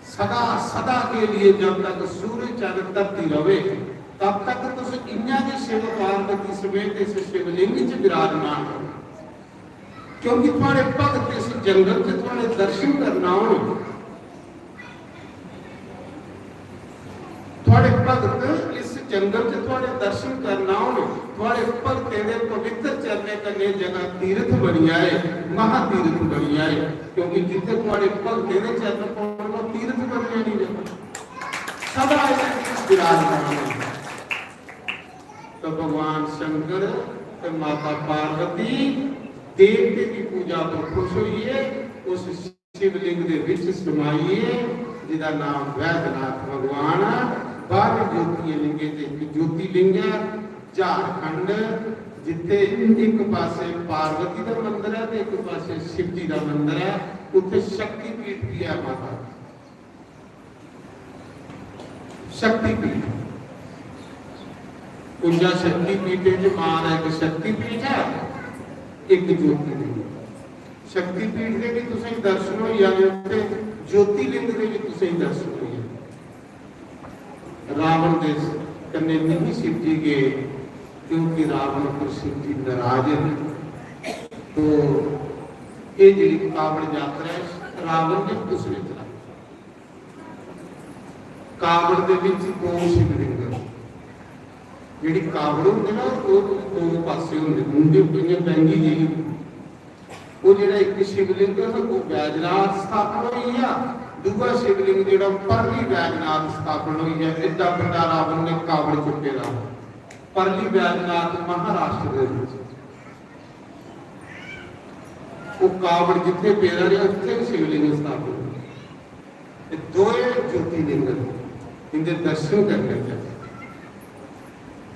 सदा सदा के लिए जब तक सूरज चंद्र धरती रवे, तब तक तुस इयां गै शिव पार्वती समेत इस शिवलिंग च विराजमान रहो, क्योंकि थुआड़े भगत इस जंगल च थुआड़े दर्शन करना होन, थुआड़े भगत इस जंगल च थुआड़े दर्शन करना होन, थुआड़े भगतें दे पवित्र चरणें कन्नै जगह तीर्थ बनी जाए, महातीर्थ बनी जाए, क्योंकि जित्थे थुआड़े भगतें दे चरण पौन, ओह तीर्थ बनी जानी जगह। सदा इस विराजमान है। तो भगवान शंकर ते माता पार्वती देवते की पूजा पर खुश होइए, उस शिवलिंग दे विच समाइए, जिदा नाम वैद्यनाथ भगवान है। बारह ज्योतिर्लिंगे ते एक ज्योतिर्लिंग है झारखंड, जिथे एक पासे पार्वती दा मंदिर है ते एक पासे शिव जी दा मंदिर है। उथे शक्तिपीठ भी है माता दी। शक्तिपीठ, उंजा शक्तिपीठ च मां दा एक शक्तिपीठ है, एक ज्योतिर्लिंग। शक्तिपीठ दे भी तुसें दर्शन होई जाने, ते ज्योतिर्लिंग दे भी तुसें दर्शन होई जाने। रावण दे कन्ने नहीं शिव जी गए, क्योंकि रावण पर शिव जी नाराज है। तो ये जेह्ड़ी कावड़ यात्रा है, रावण ने उसने चलाई। कावड़ दे विच दो शिवलिंग, जेह्ड़ी कावड़ होंदी ना, ओह् दो पासे होंदे, मुंडे उप्पर इ'यां टंगी जेही होंदी। ओह् जेह्ड़ा इक शिवलिंग है ना, ओह् बैजनाथ स्थापन होई गेआ, दूआ शिवलिंग जेह्ड़ा परली बैजनाथ स्थापन होई गेआ। एड्डा बड्डा रावण ने कावड़ चुक्के दा, परली बैजनाथ महाराष्ट्र दे विच। ओह् कावड़ जित्थे पेदा रेहा, उत्थे गै शिवलिंग स्थापन होई। ते दोए ज्योतिर्लिंग न, इंदे दर्शन करने चाहिए।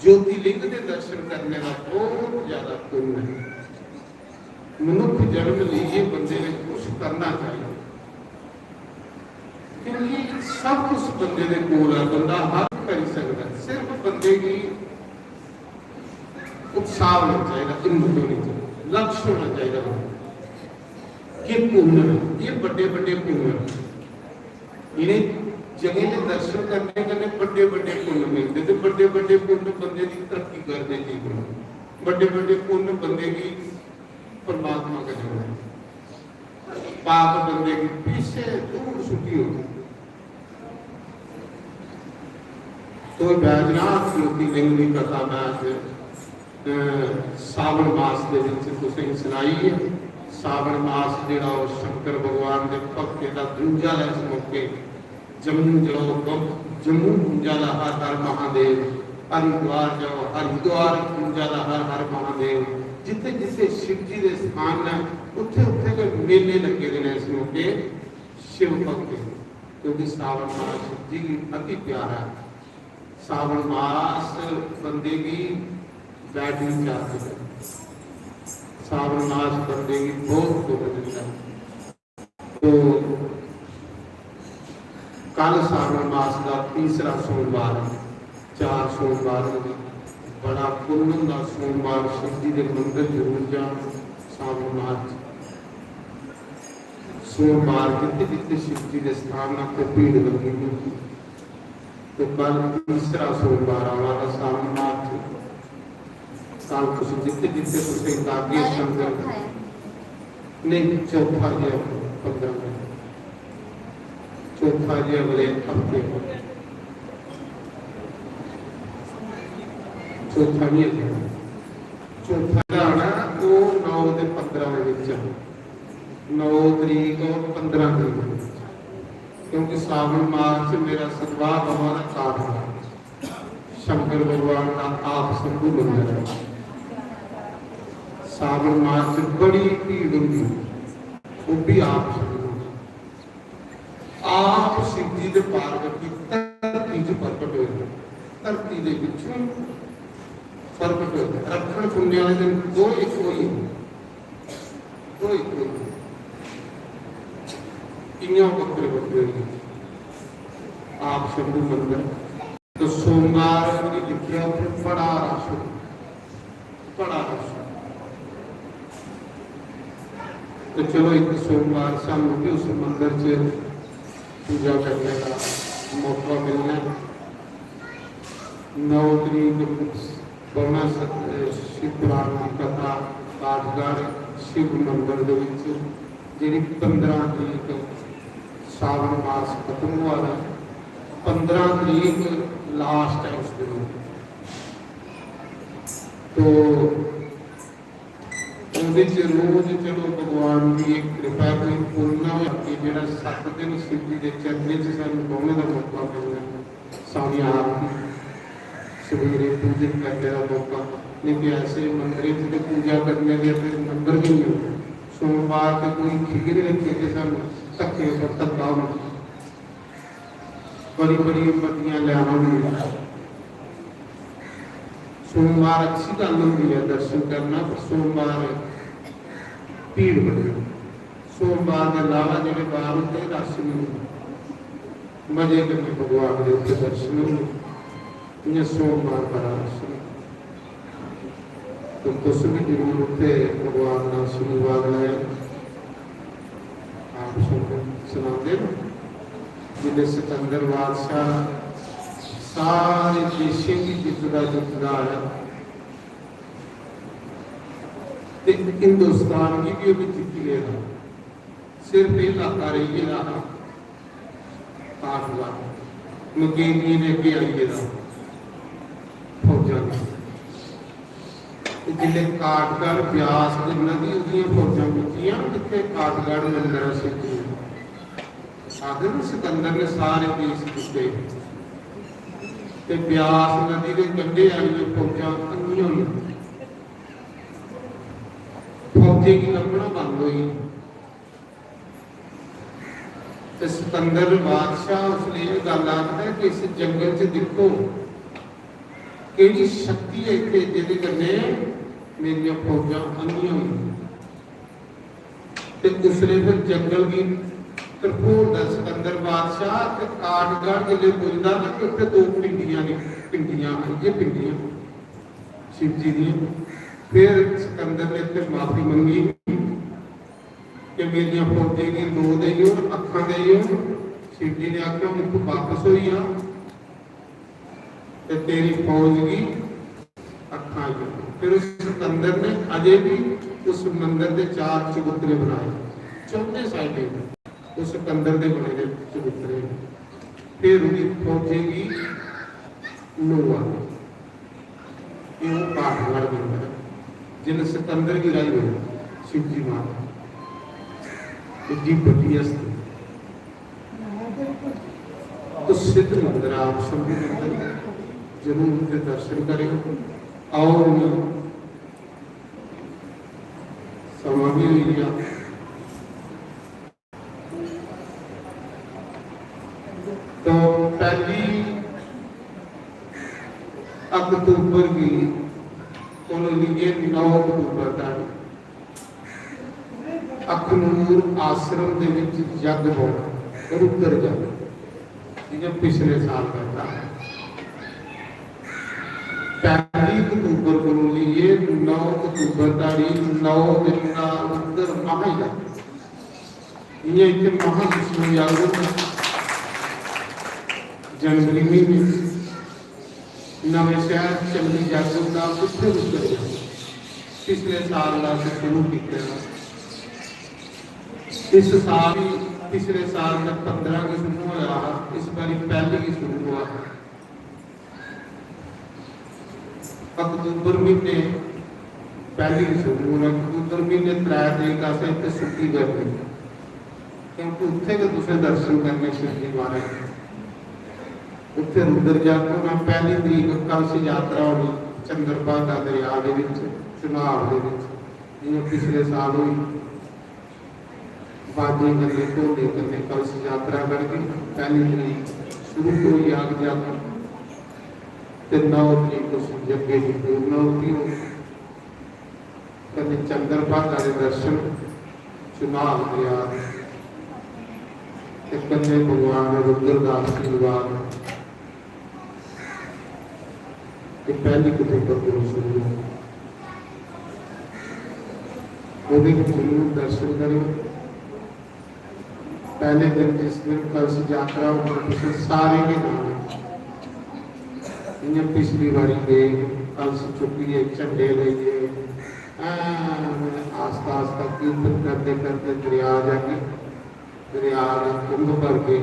ज्योतिर्लिंग दे दर्शन करने दा बहुत ज्यादा पुण्य है। मनुख जन्म लेइयै बंदे ने कुछ करना चाहिए, क्योंकि सब कुछ बंदे दे कोल है, बंदा हर करी सकदा है। सिर्फ बंदे गी उत्साह होना चाहिए, हिम्मत होनी चाहिए, लक्ष्य होना चाहिए। ये पुण्य है, ये बड़े बड़े पुण्य है। इन्हें जगह के दर्शन करने कन्नै बड़े बड़े पुण्य मिलते, ते बड़े बड़े पुण्य बंदे की तरक्की करदे जीवन। बड़े बड़े पुण्य बंदे की परमात्मा का जोड़े, पाप बंदे की पीछे दूर छुट्टी होती। तो बैजनाथ ज्योतिर्लिंग की कथा मैं अज, अ, सावन मास दे विच तुसें सनाई है। सावन मास जेह्ड़ा ओह् शंकर भगवान दे भक्तें दा गूंजा लै इस मौके। जम्मू जाओ, गम-, जम्मू गूंजा दा हर हर महादेव, हरिद्वार जाओ, हरिद्वार गूंजा दा हर हर महादेव। जित्थे जित्थे शिव जी दे स्थान न, उत्थे उत्थे गै मेले लग्गे दे न इस मौके शिव भक्तें, क्योंकि सावन मास शिव जी गी अति प्यारा ऐ। सावन मास बंदे गी बैटरी चार्ज करदा, सावन मास बंदे गी बहुत दुख दिंदा। तो कल सावन मास का तीसरा सोमवार, चार सोमवार होंदे, बड़ा पुन्न होंदा सोमवार शिव जी के मंदिर जरूर जाओ। सावन मास च सोमवार जित्थे जित्थे शिव जी के स्थान, उत्थे भीड़ लगी होंदी। तो कल तीसरा सोमवार आवा दा सावन मास च। कल तुम जित्थे जित्थे तुसें लागे संगत, नहीं, चौथा जे पंद्रह में, चौथा जे अगले हफ्ते, चौथा नहीं है, चौथा जेह्ड़ा आना, वो नौ ते पंद्रह दे बिच आ। नौ तरीक और पंद्रह तरीक दे बिच, क्योंकि सावन मास च मेरा सतवाह बाबा दा काठ है, शंकर भगवान का आप शंभू मंदिर है। सावन मास च बड़ी भीड़ होंदी, वो भी आप शंभू। आप शिव जी दे पार्वती धरती च प्रकट होए, धरती दे विचों प्रकट होए। रखण पुन्ने वाले दिन दो इक होई, दो इक होई, इयां बक्खरे बक्खरे होई। आप शंभू मंदिर। तो सोमवार भी दिखेआ उत्थे बड़ा रश, बड़ा रश। तो चलो, एक सोमवार सानू भी उस मंदिर च पूजा करने का मौका मिलना है। नौ तरीक बौह्ना सत-, शिव पुराण की कथा पाठगढ़ शिव मंदिर दे विच, जेह्ड़ी पंद्रह तरीक सावन मास खत्म होआ दा, पंद्रह तरीक लास्ट है उस दिन। तो ओह्दे च रोज चलो भगवान दी इक कृपा कोई पुन्न होई कि जेह्ड़ा सत्त दिन शिव जी दे चरणें च सानूं बौह्ने दा मौका मिलदा। सारी आरती सवेरे पूजन करने दा मौका, नहीं तो ऐसे मंदिरें च ते पूजा करने दे फिर नंबर भी नहीं होंदे। सोमवार ते कोई खीर रखे ते सानूं धक्के पर धक्का होंदा। बड़ी बड़ी बड्डियां लैनां होंदियां। सोमवार अच्छी गल्ल होंदी है दर्शन करना, पर सोमवार भीड़ बड़ी होंदी। सोमवार दे अलावा जेह्ड़े बार होंदे, रश नहीं होंदा। मजे कन्नै भगवान दे उत्थे दर्शन होंदे। इ'यां सोमवार बड़ा रश होंदा। तो तुस भी जरूर उत्थे भगवान दा आशीर्वाद लैओ। आप सब सनाते हो, जिसले सिकंदर बादशाह सारे देशें गी जितदा जितदा आया, ते हिंदुस्तान गी भी ओह् जित्ती लेदा। सिर्फ एह् इलाका रेही गेदा हा काठगढ़, मकेनियें दे अग्गें आई गेदा फौजां दा। ते जिसलै काठगढ़ ब्यास दे नदी ओह्दियां फौजां पुज्जियां, जित्थै काठगढ़ मंदर ऐ शिवजी दा। आखदे न सिकंदर ने सारे देश जित्ते, ते ब्यास नदी दे कंढे आह्लियां फौजां अंधियां होई गेइयां। फौजें गी लब्भना बंद होई गेआ। ते सिकंदर बादशाह उसलै एह् गल्ल आखदा कि इस जंगल च दिक्खो, केह्ड़ी शक्ति ऐ इत्थै, जेह्दे कन्नै मेरियां फौजां अंधियां होई गेइयां। ते उसलै फिर जंगल गी तरफोलदा सिकंदर बादशाह, ते काठगढ़ जिसलै पुजदा ना, ते उत्थै दो पिंडियां ने, पिंडियां, इ'यै पिंडियां शिव जी दियां। फिर सिकंदर ने उत्थै माफी मंगी कि मेरियां फौजें गी दो देई ओड़, अक्खां देई ओड़। शिव जी ने आखेआ, "हून तू बापस होई जा ते तेरी फौज गी अक्खां आई जान।" फिर उस सिकंदर ने अजें भी उस मंदर दे चार चबूतरे बनाए, चौथे साइडें उस सिकंदर दे बने दे चबूतरे। फिर ओह्दी फौजें गी नौ आए। एह् ओह् काठगढ़ मंदर ऐ, जिन्न सिकंदर गी हराई ओड़ेआ, शिवजी महाराज। एड्डी बड्डी हस्ती। तो सिद्ध मंदर, आप शंभू मंदर जरूर उं'दे दर्शन करेओ। आओ, हून, भी हुई गया। तो पहली अक्तूबर की, उन्होंने ये नौ अक्तूबर का अखनूर आश्रम दे विच जग होना, रुद्र जग, जि'यां पिछले साल बैठा। पहली अक्तूबर को लिए नौ अक्तूबर तारीख, नौ दिन का रुद्र महायज्ञ। इ'यां इत्थै महाविष्णु यादव जनवरी महीने नमें शहर चंडी जागो का उत्थे रुक गया। पिछले साल का अस शुरू किया। इस साल भी पिछले साल का पंद्रह के शुरू हुआ, इस बारी पहले ही शुरू हुआ। अक्तूबर महीने पहली शुरू होना, अक्तूबर महीने त्रै तरीक असें इत्थै छुट्टी करनी, क्योंकि उत्थै गै तुसें दर्शन करने शिवजी महाराज। उत्थै रुद्र जग होना, पहली तरीक कलश यात्रा होनी चंद्रभागा दरिया दे विच, चुनाव दे विच, जि'यां पिछले साल हुई। बाजे कन्नै, ढोले कन्नै कलश यात्रा करगे। पहली तरीक शुरू होई जाग यात्रा ते नौ तरीक उस जग्गे दी पूर्णाहुति होग। कन्नै चंद्रभागा दे दर्शन, चुनाव दरिया ते कन्नै भगवान रुद्र दा आशीर्वाद। ये पहली अक्तूबर को शुरू है। ओह्दे च जरूर दर्शन करेओ। पहले दिन जिस दिन कलश यात्रा होगी, तुसें सारें गी जाना। इ'यां पिछली बारी गए, कलश चुक्कियै, झंडे लेइयै, ऐं आस्ता आस्ता कीर्तन करदे करदे दरिया जागे। दरिया दा कुंभ भर के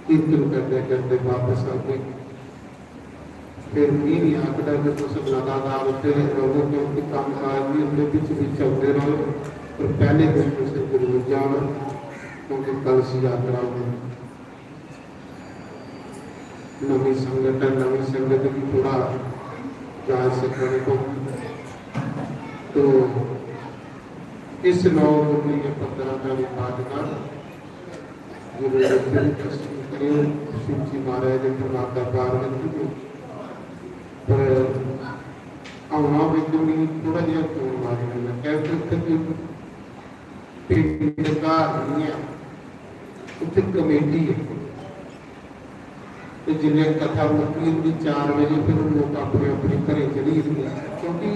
कीर्तन करदे करदे वापस आगे। फिर मी नहीं आखदा कि तुस लगातार उत्थे रहो, क्योंकि कम्म काज भी उंदे बिच बिच चलदे रहो, पर पहले दिन तुसें जरूर जाना, क्योंकि कलश यात्रा होनी। नवी संगत है, नवी संगत भी थोड़ा जाच सिखाने को। तो इस नौ गुरु ये पत्थर का विभाग का गुरु रत्न दर्शन करेओ, शिव जी महाराज ते माता पार्वती को। पर औना भी कोई थोड़ा जिहा फोन मारी लेना, क्योंकि उत्थे कोई पिंड घर नहीं है, उत्थे कमेटी है। ते जिसलै कथा मुक्की जंदी चार बजे, फिर लोक अपने अपने घरें चली जंदे, क्योंकि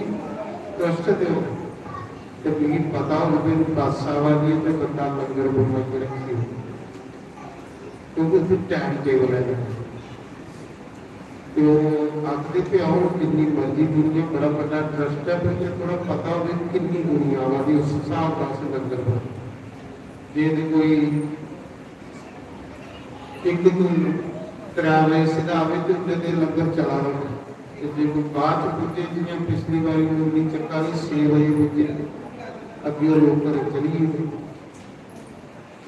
ट्रस्ट दे हो। ते मिगी पता होग भी बस आवा दी है ते बंदा लंगर बनवा के रखी हो, क्योंकि उत्थे टाइम टेबल है। ते ओह् आखदे कि आओ, जिन्नी मर्जी दुनिया, बड़ा बड्डा ट्रस्ट है, पर जे थोड़ा पता होवे किन्नी दुनिया आवा दी, उस हिसाब दा अस लंगर बनाओ। जे ते कोई इक तो त्रै बजे सिद्धा आवे ते उन्ने दिन लंगर चला रहे। ते जे कोई बाद च पुज्जे, जियां पिछली बारी उन्नी चक्का दी छे बजे पुज्जे, अग्गें ओह् लोक घरें चली गे।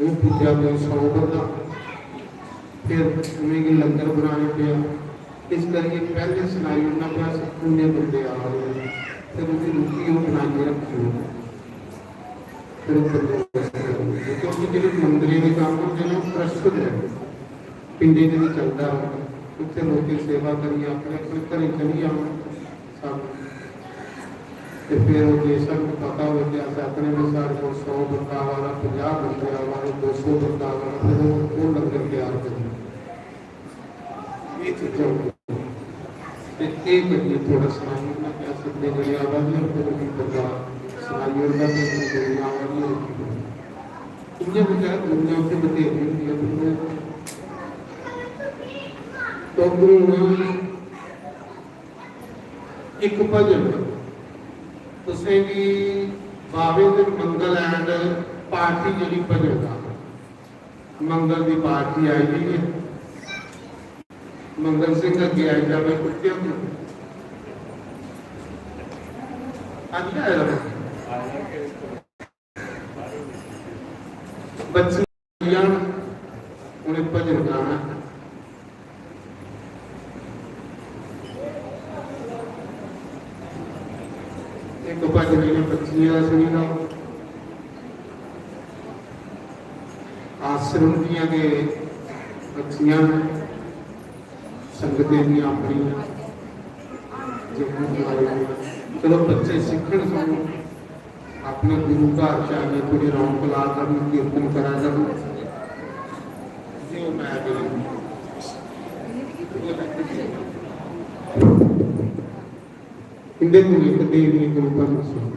ओह् पुज्जेआ कोई सौ बंदा, फिर उ'नेंगी लंगर बनाने पेआ। इस करियै पैह्लें सनाई ओड़ना कि अस इन्ने बंदे आ रहे हैं, फिर उसी रुकी ओह् बनाइयै रक्खी ओड़ो। फिर ओह् बंदोबस्त करी ओड़ो। क्योंकि जेह्ड़े मंदरें दे कम्म होंदे न, ओह् ट्रस्ट दे पिंडें च बी चलदा रौंह्दा। उत्थै लोकें सेवा करियै अपने अपने घरें चली जाना। सब। ते फिर ओह् जे सानूं पता होऐ कि अस अपने बी, साढ़े कोल सौ बंदा आवा दा, पंजाह् बंदे आवा दे, दो सौ बंदा आवा दा, फिर ओह्, ओह् लंगर त्यार करिए। एह् चीजां होंदियां। ते एह् करियै थोह्ड़ा सनाई ओड़ना कि अस इतने जने आवा दे आं, फिर ओह् बंदा सनाई ओड़दा कि इतने जने आवा दे आं। इ'यां बी चाहे दुनिया उत्थै बथेरी होंदी ऐ, पर ओह् तो हून इक भजन तुसें गी बावे दे मंगल and पार्टी जेह्ड़ी भजन दा, मंगल दी पार्टी आई दी ऐ। मंगल सिंह अग्गें आई जा, मैं कुत्थै हूं? अज्ज आया मैं। बच्चियां उ'नें भजन गाना। इक भजन इ'नें बच्चियें दा सुनी लैओ। आश्रम दियां गै बच्चियां न, संगतें दियां अपनियां, जम्मू दियां। चलो, बच्चे सिक्खन, सगुआं अपने गुरु घर च आइयै थोड़ी रौनक ला करन, कीर्तन करा करन। इंदे मुंह इक देवी गुरु पर मसूम।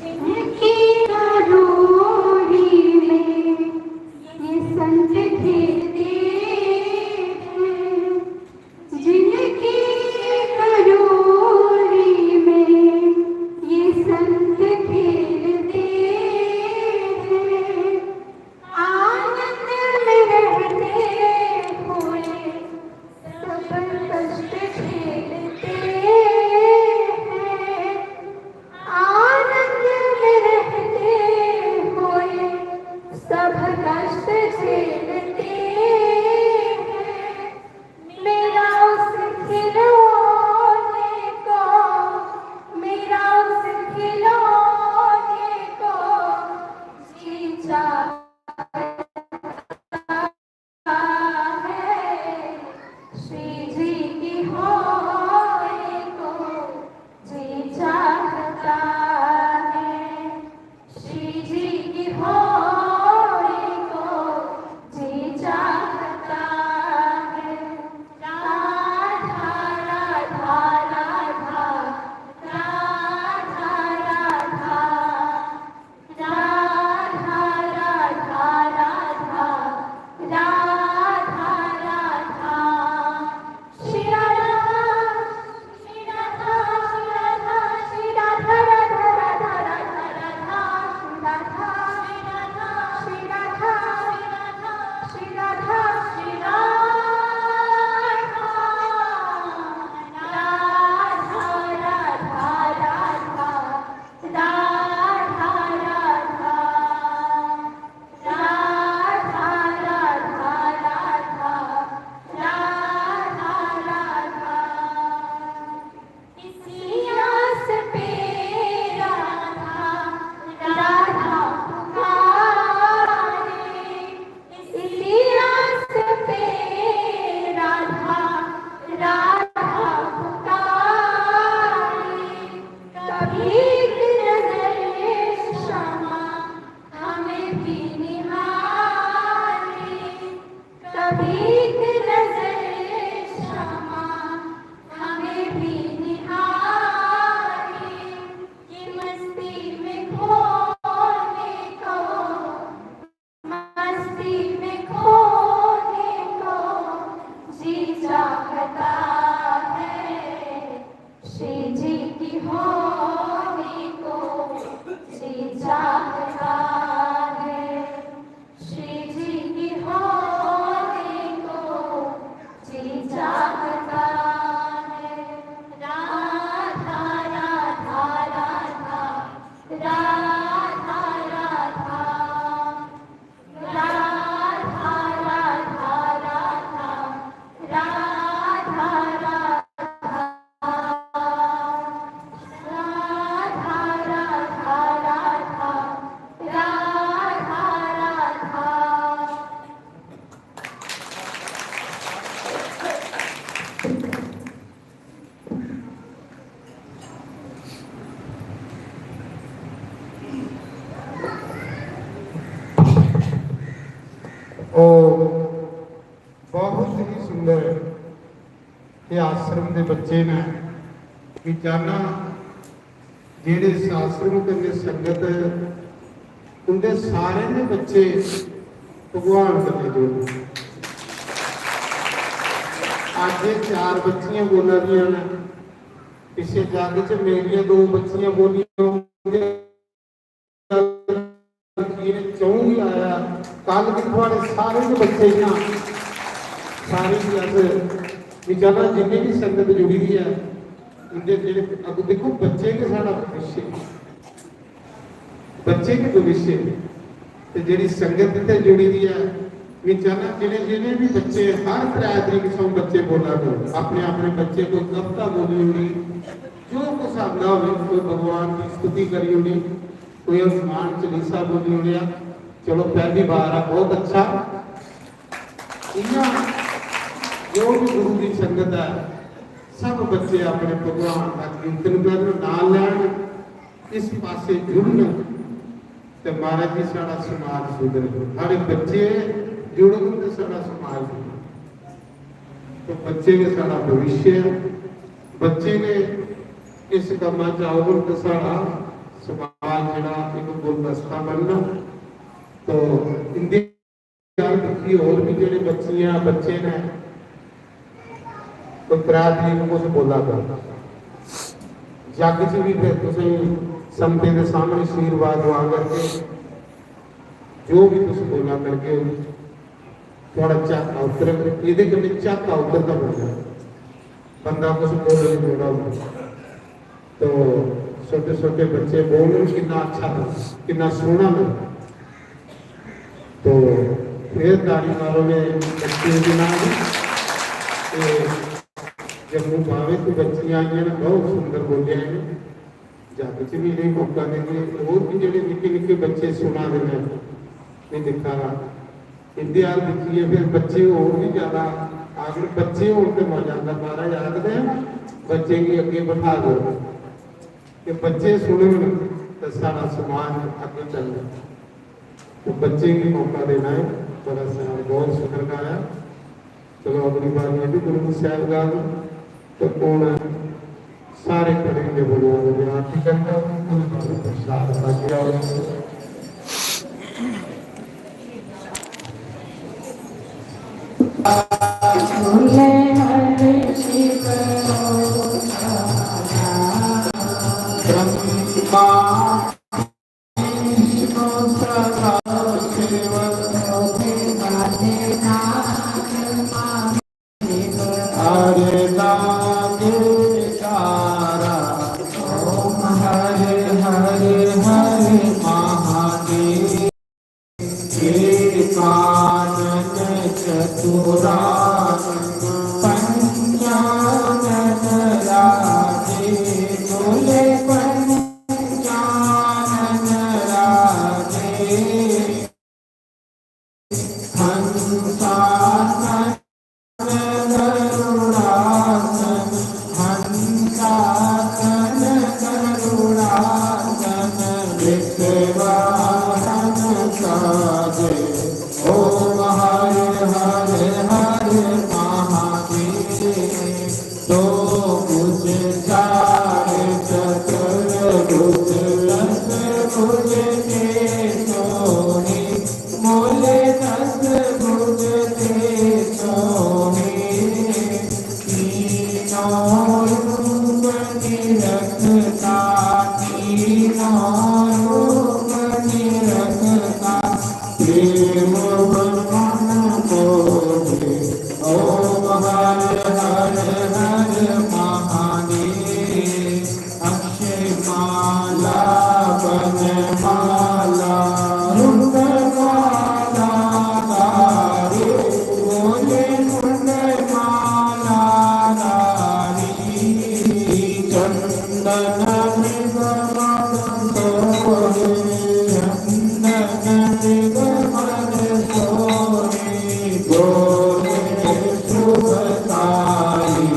जिनकी करोड़ी में ये संत खेलते हैं, जिनकी करोड़ी में ये संत खेलते हैं, आनंद में रहते हुए सब कष्ट झेलते हैं, आनंद में रहते हुए सब कष्ट झेलते हैं। मेरा उस खिलौने को, मेरा उस खिलौने को जी चाहता है, श्री जी की होली को जी चाहता है, श्री जी की होली को जी चाहता है। राधा, राधा, राधा, राधा, राधा। राधा, राधा, राधा, राधा, राधा। श्री राधा, श्री राधा, श्री राधा, श्री राधा, राधा, राधा, राधा, राधा, श्री राधा, श्री राधा, श्री राधा, श्री राधा, श्री राधा, श्री राधा। राधा, राधा, राधा, राधा। राधा, राधा, राधा, राधा, राधा, राधा, राधा। इसी आस पे राधा, राधा पुकारे। इसी आस पे राधा, राधा पुकारे। कभी एक नजर श्यामा हमें भी निहारे। कभी एक नजर श्यामा हमें भी निहारे। ये मस्ती में खोने को मस्ती में खोने को जी चाहता है, श्री जी की होली को जी चाहता है, श्री जी की होली को जी चाहता है। राधा, राधा, राधा, राधा, राधा। राधा, राधा, राधा, राधा, राधा। राधा, राधा, राधा, राधा, राधा। ओ बहुत ही सुंदर। ये आश्रम दे बच्चे न, कि जाना जेह्ड़े इस आश्रम कन्नै संगत ऐ, उं'दे सारें दे बच्चे भगवान कन्नै जुड़े। अज्ज एह् चार बच्चियां बोला दियां न, पिच्छे जग च मेरियां दो बच्चियां बोलियां, उं'दे इ'नें चौं गी आया। कल बी थुआढ़े सारें दे बच्चे इ'यां सारे गी अस, में चाहना जिन्नी भी संगत जुड़ी दी ऐ, उंदे जेह्ड़े, अग्गों दिक्खो, बच्चे गै साढ़ा भविष्य, बच्चे गै भविष्य। ते जेह्ड़ी संगत इत्थै जुड़ी दी ऐ, में चाहना जिन्ने जिन्ने भी बच्चे, हर त्रै तरीक थमां बच्चे बोला दे, अपने अपने बच्चे, कोई कविता बोली ओड़ी, जो कुछ आंदा होवे, कोई भगवान की स्तुति करी ओड़ी, कोई हनुमान चालीसा बोली ओड़ेआ, चलो पहली बार है, बहुत अच्छा। इ'यां जो भी गुरु की संगत है, सब बच्चे अपने भगवान का कीर्तन करन, नाम लैन, इस पासे जुड़न, ते महाराज जी, साढ़ा समाज सुधरे, साढ़े बच्चे जुड़न ते साढ़ा समाज सुधरे। तो बच्चे गै साढ़ा भविष्य ऐ, बच्चे गै इस कम्मा च औन ते साढ़ा समाज जेह्ड़ा इक गुलदस्ता बनना। तो इंदी गल्ल दिक्खी, होर बी जेह्ड़े बच्चियां, बच्चे न, कोई त्रै तरीक नूं कुछ बोला कर, जग च बी फिर तुसें संगतें दे सामने आशीर्वाद दुआ करगे, जो भी तुस बोला करगे, थुआढ़ा झाका उतरग, एह्दे कन्नै झाका उतरदा बंदा, बंदा कुछ बोलने जोड़ा होंदा। तो छोटे छोटे बच्चे बोलन, कितना अच्छा लगा, कितना सोहना लगा। तो फिर ताली मारो ने बच्चियों के नाम। ते जम्मू बावे तो बच्चियां आइयां ने, बहुत सुंदर बोलिया ने। जग च भी इ'नेंगी मौका देंगे। होर भी जेह्ड़े निक्के निक्के बच्चे सुना दे न, में दिक्खा दा, इंदे अल दिक्खियै फिर बच्चे होर भी ज्यादा आखर, बच्चे होन ते मजा आंदा। महाराज आखदे न, बच्चें गी अग्गें बठा दो, ते बच्चे सुनन ते साढ़ा समाज अग्गें चलना। तो बच्चें गी मौका देना है, बड़ा शैल, बहुत सुंदर गाया। चलो, अगली बार मैं भी गुरु की सैल गांव। तो कौन सारे खड़े होंगे, बोलो, बोलो, आरती करना, कोई बात नहीं, प्रसाद खा के आओ। ब्रह्मा हरे नागे चारा, ओम हरे हरे हरे महादेव। कानन चतुरानन पंचानन राधे, बोले पंचानन राधे। हंसानन गरुड़ासन, हंसासन गरुड़ासन, विश्ववाहन साजे। ओम हरे हरे हरे महादेव। दो भुज चार चतुर्भुज दस भुज के सोहे, बोले दस भुज के सोहे। तीनों रूप निरखता, तीनों रूप निरखता, प्रेम बन मन मोहे। ओम हरे हरे हरे महादेव। अक्षय माला बन माला, रुद्र माला धारी, बोले मुंड माला धारी। चंदन मृग मधु सोहे, चंदन मृग मधु सोहे, बोले शुभकारी।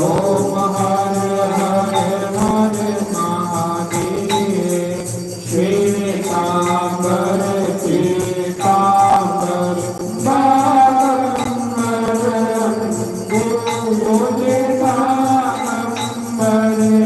ओम हरे हरे हरे महादेव। श्वेतांबर पीतांबर बागंबर अंगे, बोले बागंबर अंगे।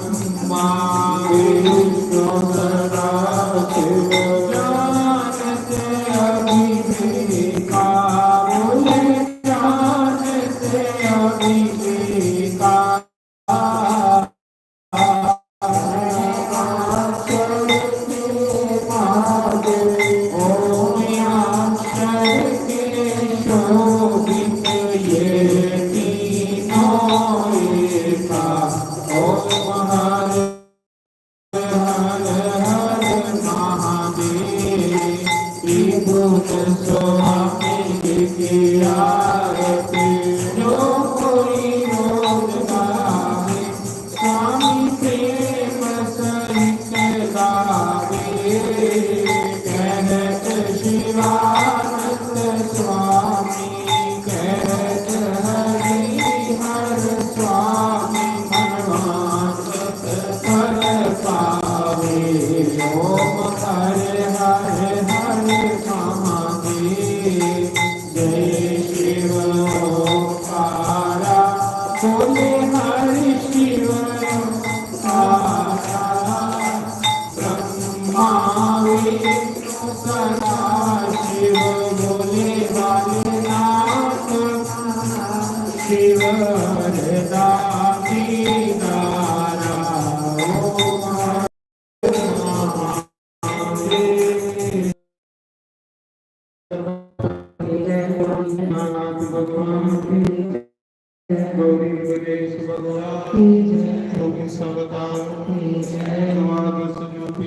ब्रह्मा विष्णु सदा शिव जानत अभिषेका, बोले जानत अभिषेका। स्वामी प्रेम सहित गावे, कहत शिवानंद स्वामी, कहत हरि हर स्वामी, मनवांछित फल पावे। ओम हर हर हर महादेव। जय शिव ओंकारा, बोले हरि शिव ओंकारा। ब्रह्मा विष्णु सदा शिव, बोले भोलेनाथ शिव वरदानी दारा। ओम गौरी गणेश भगवान की जय। गोविंद सावतार की जय। नवागत संजोगी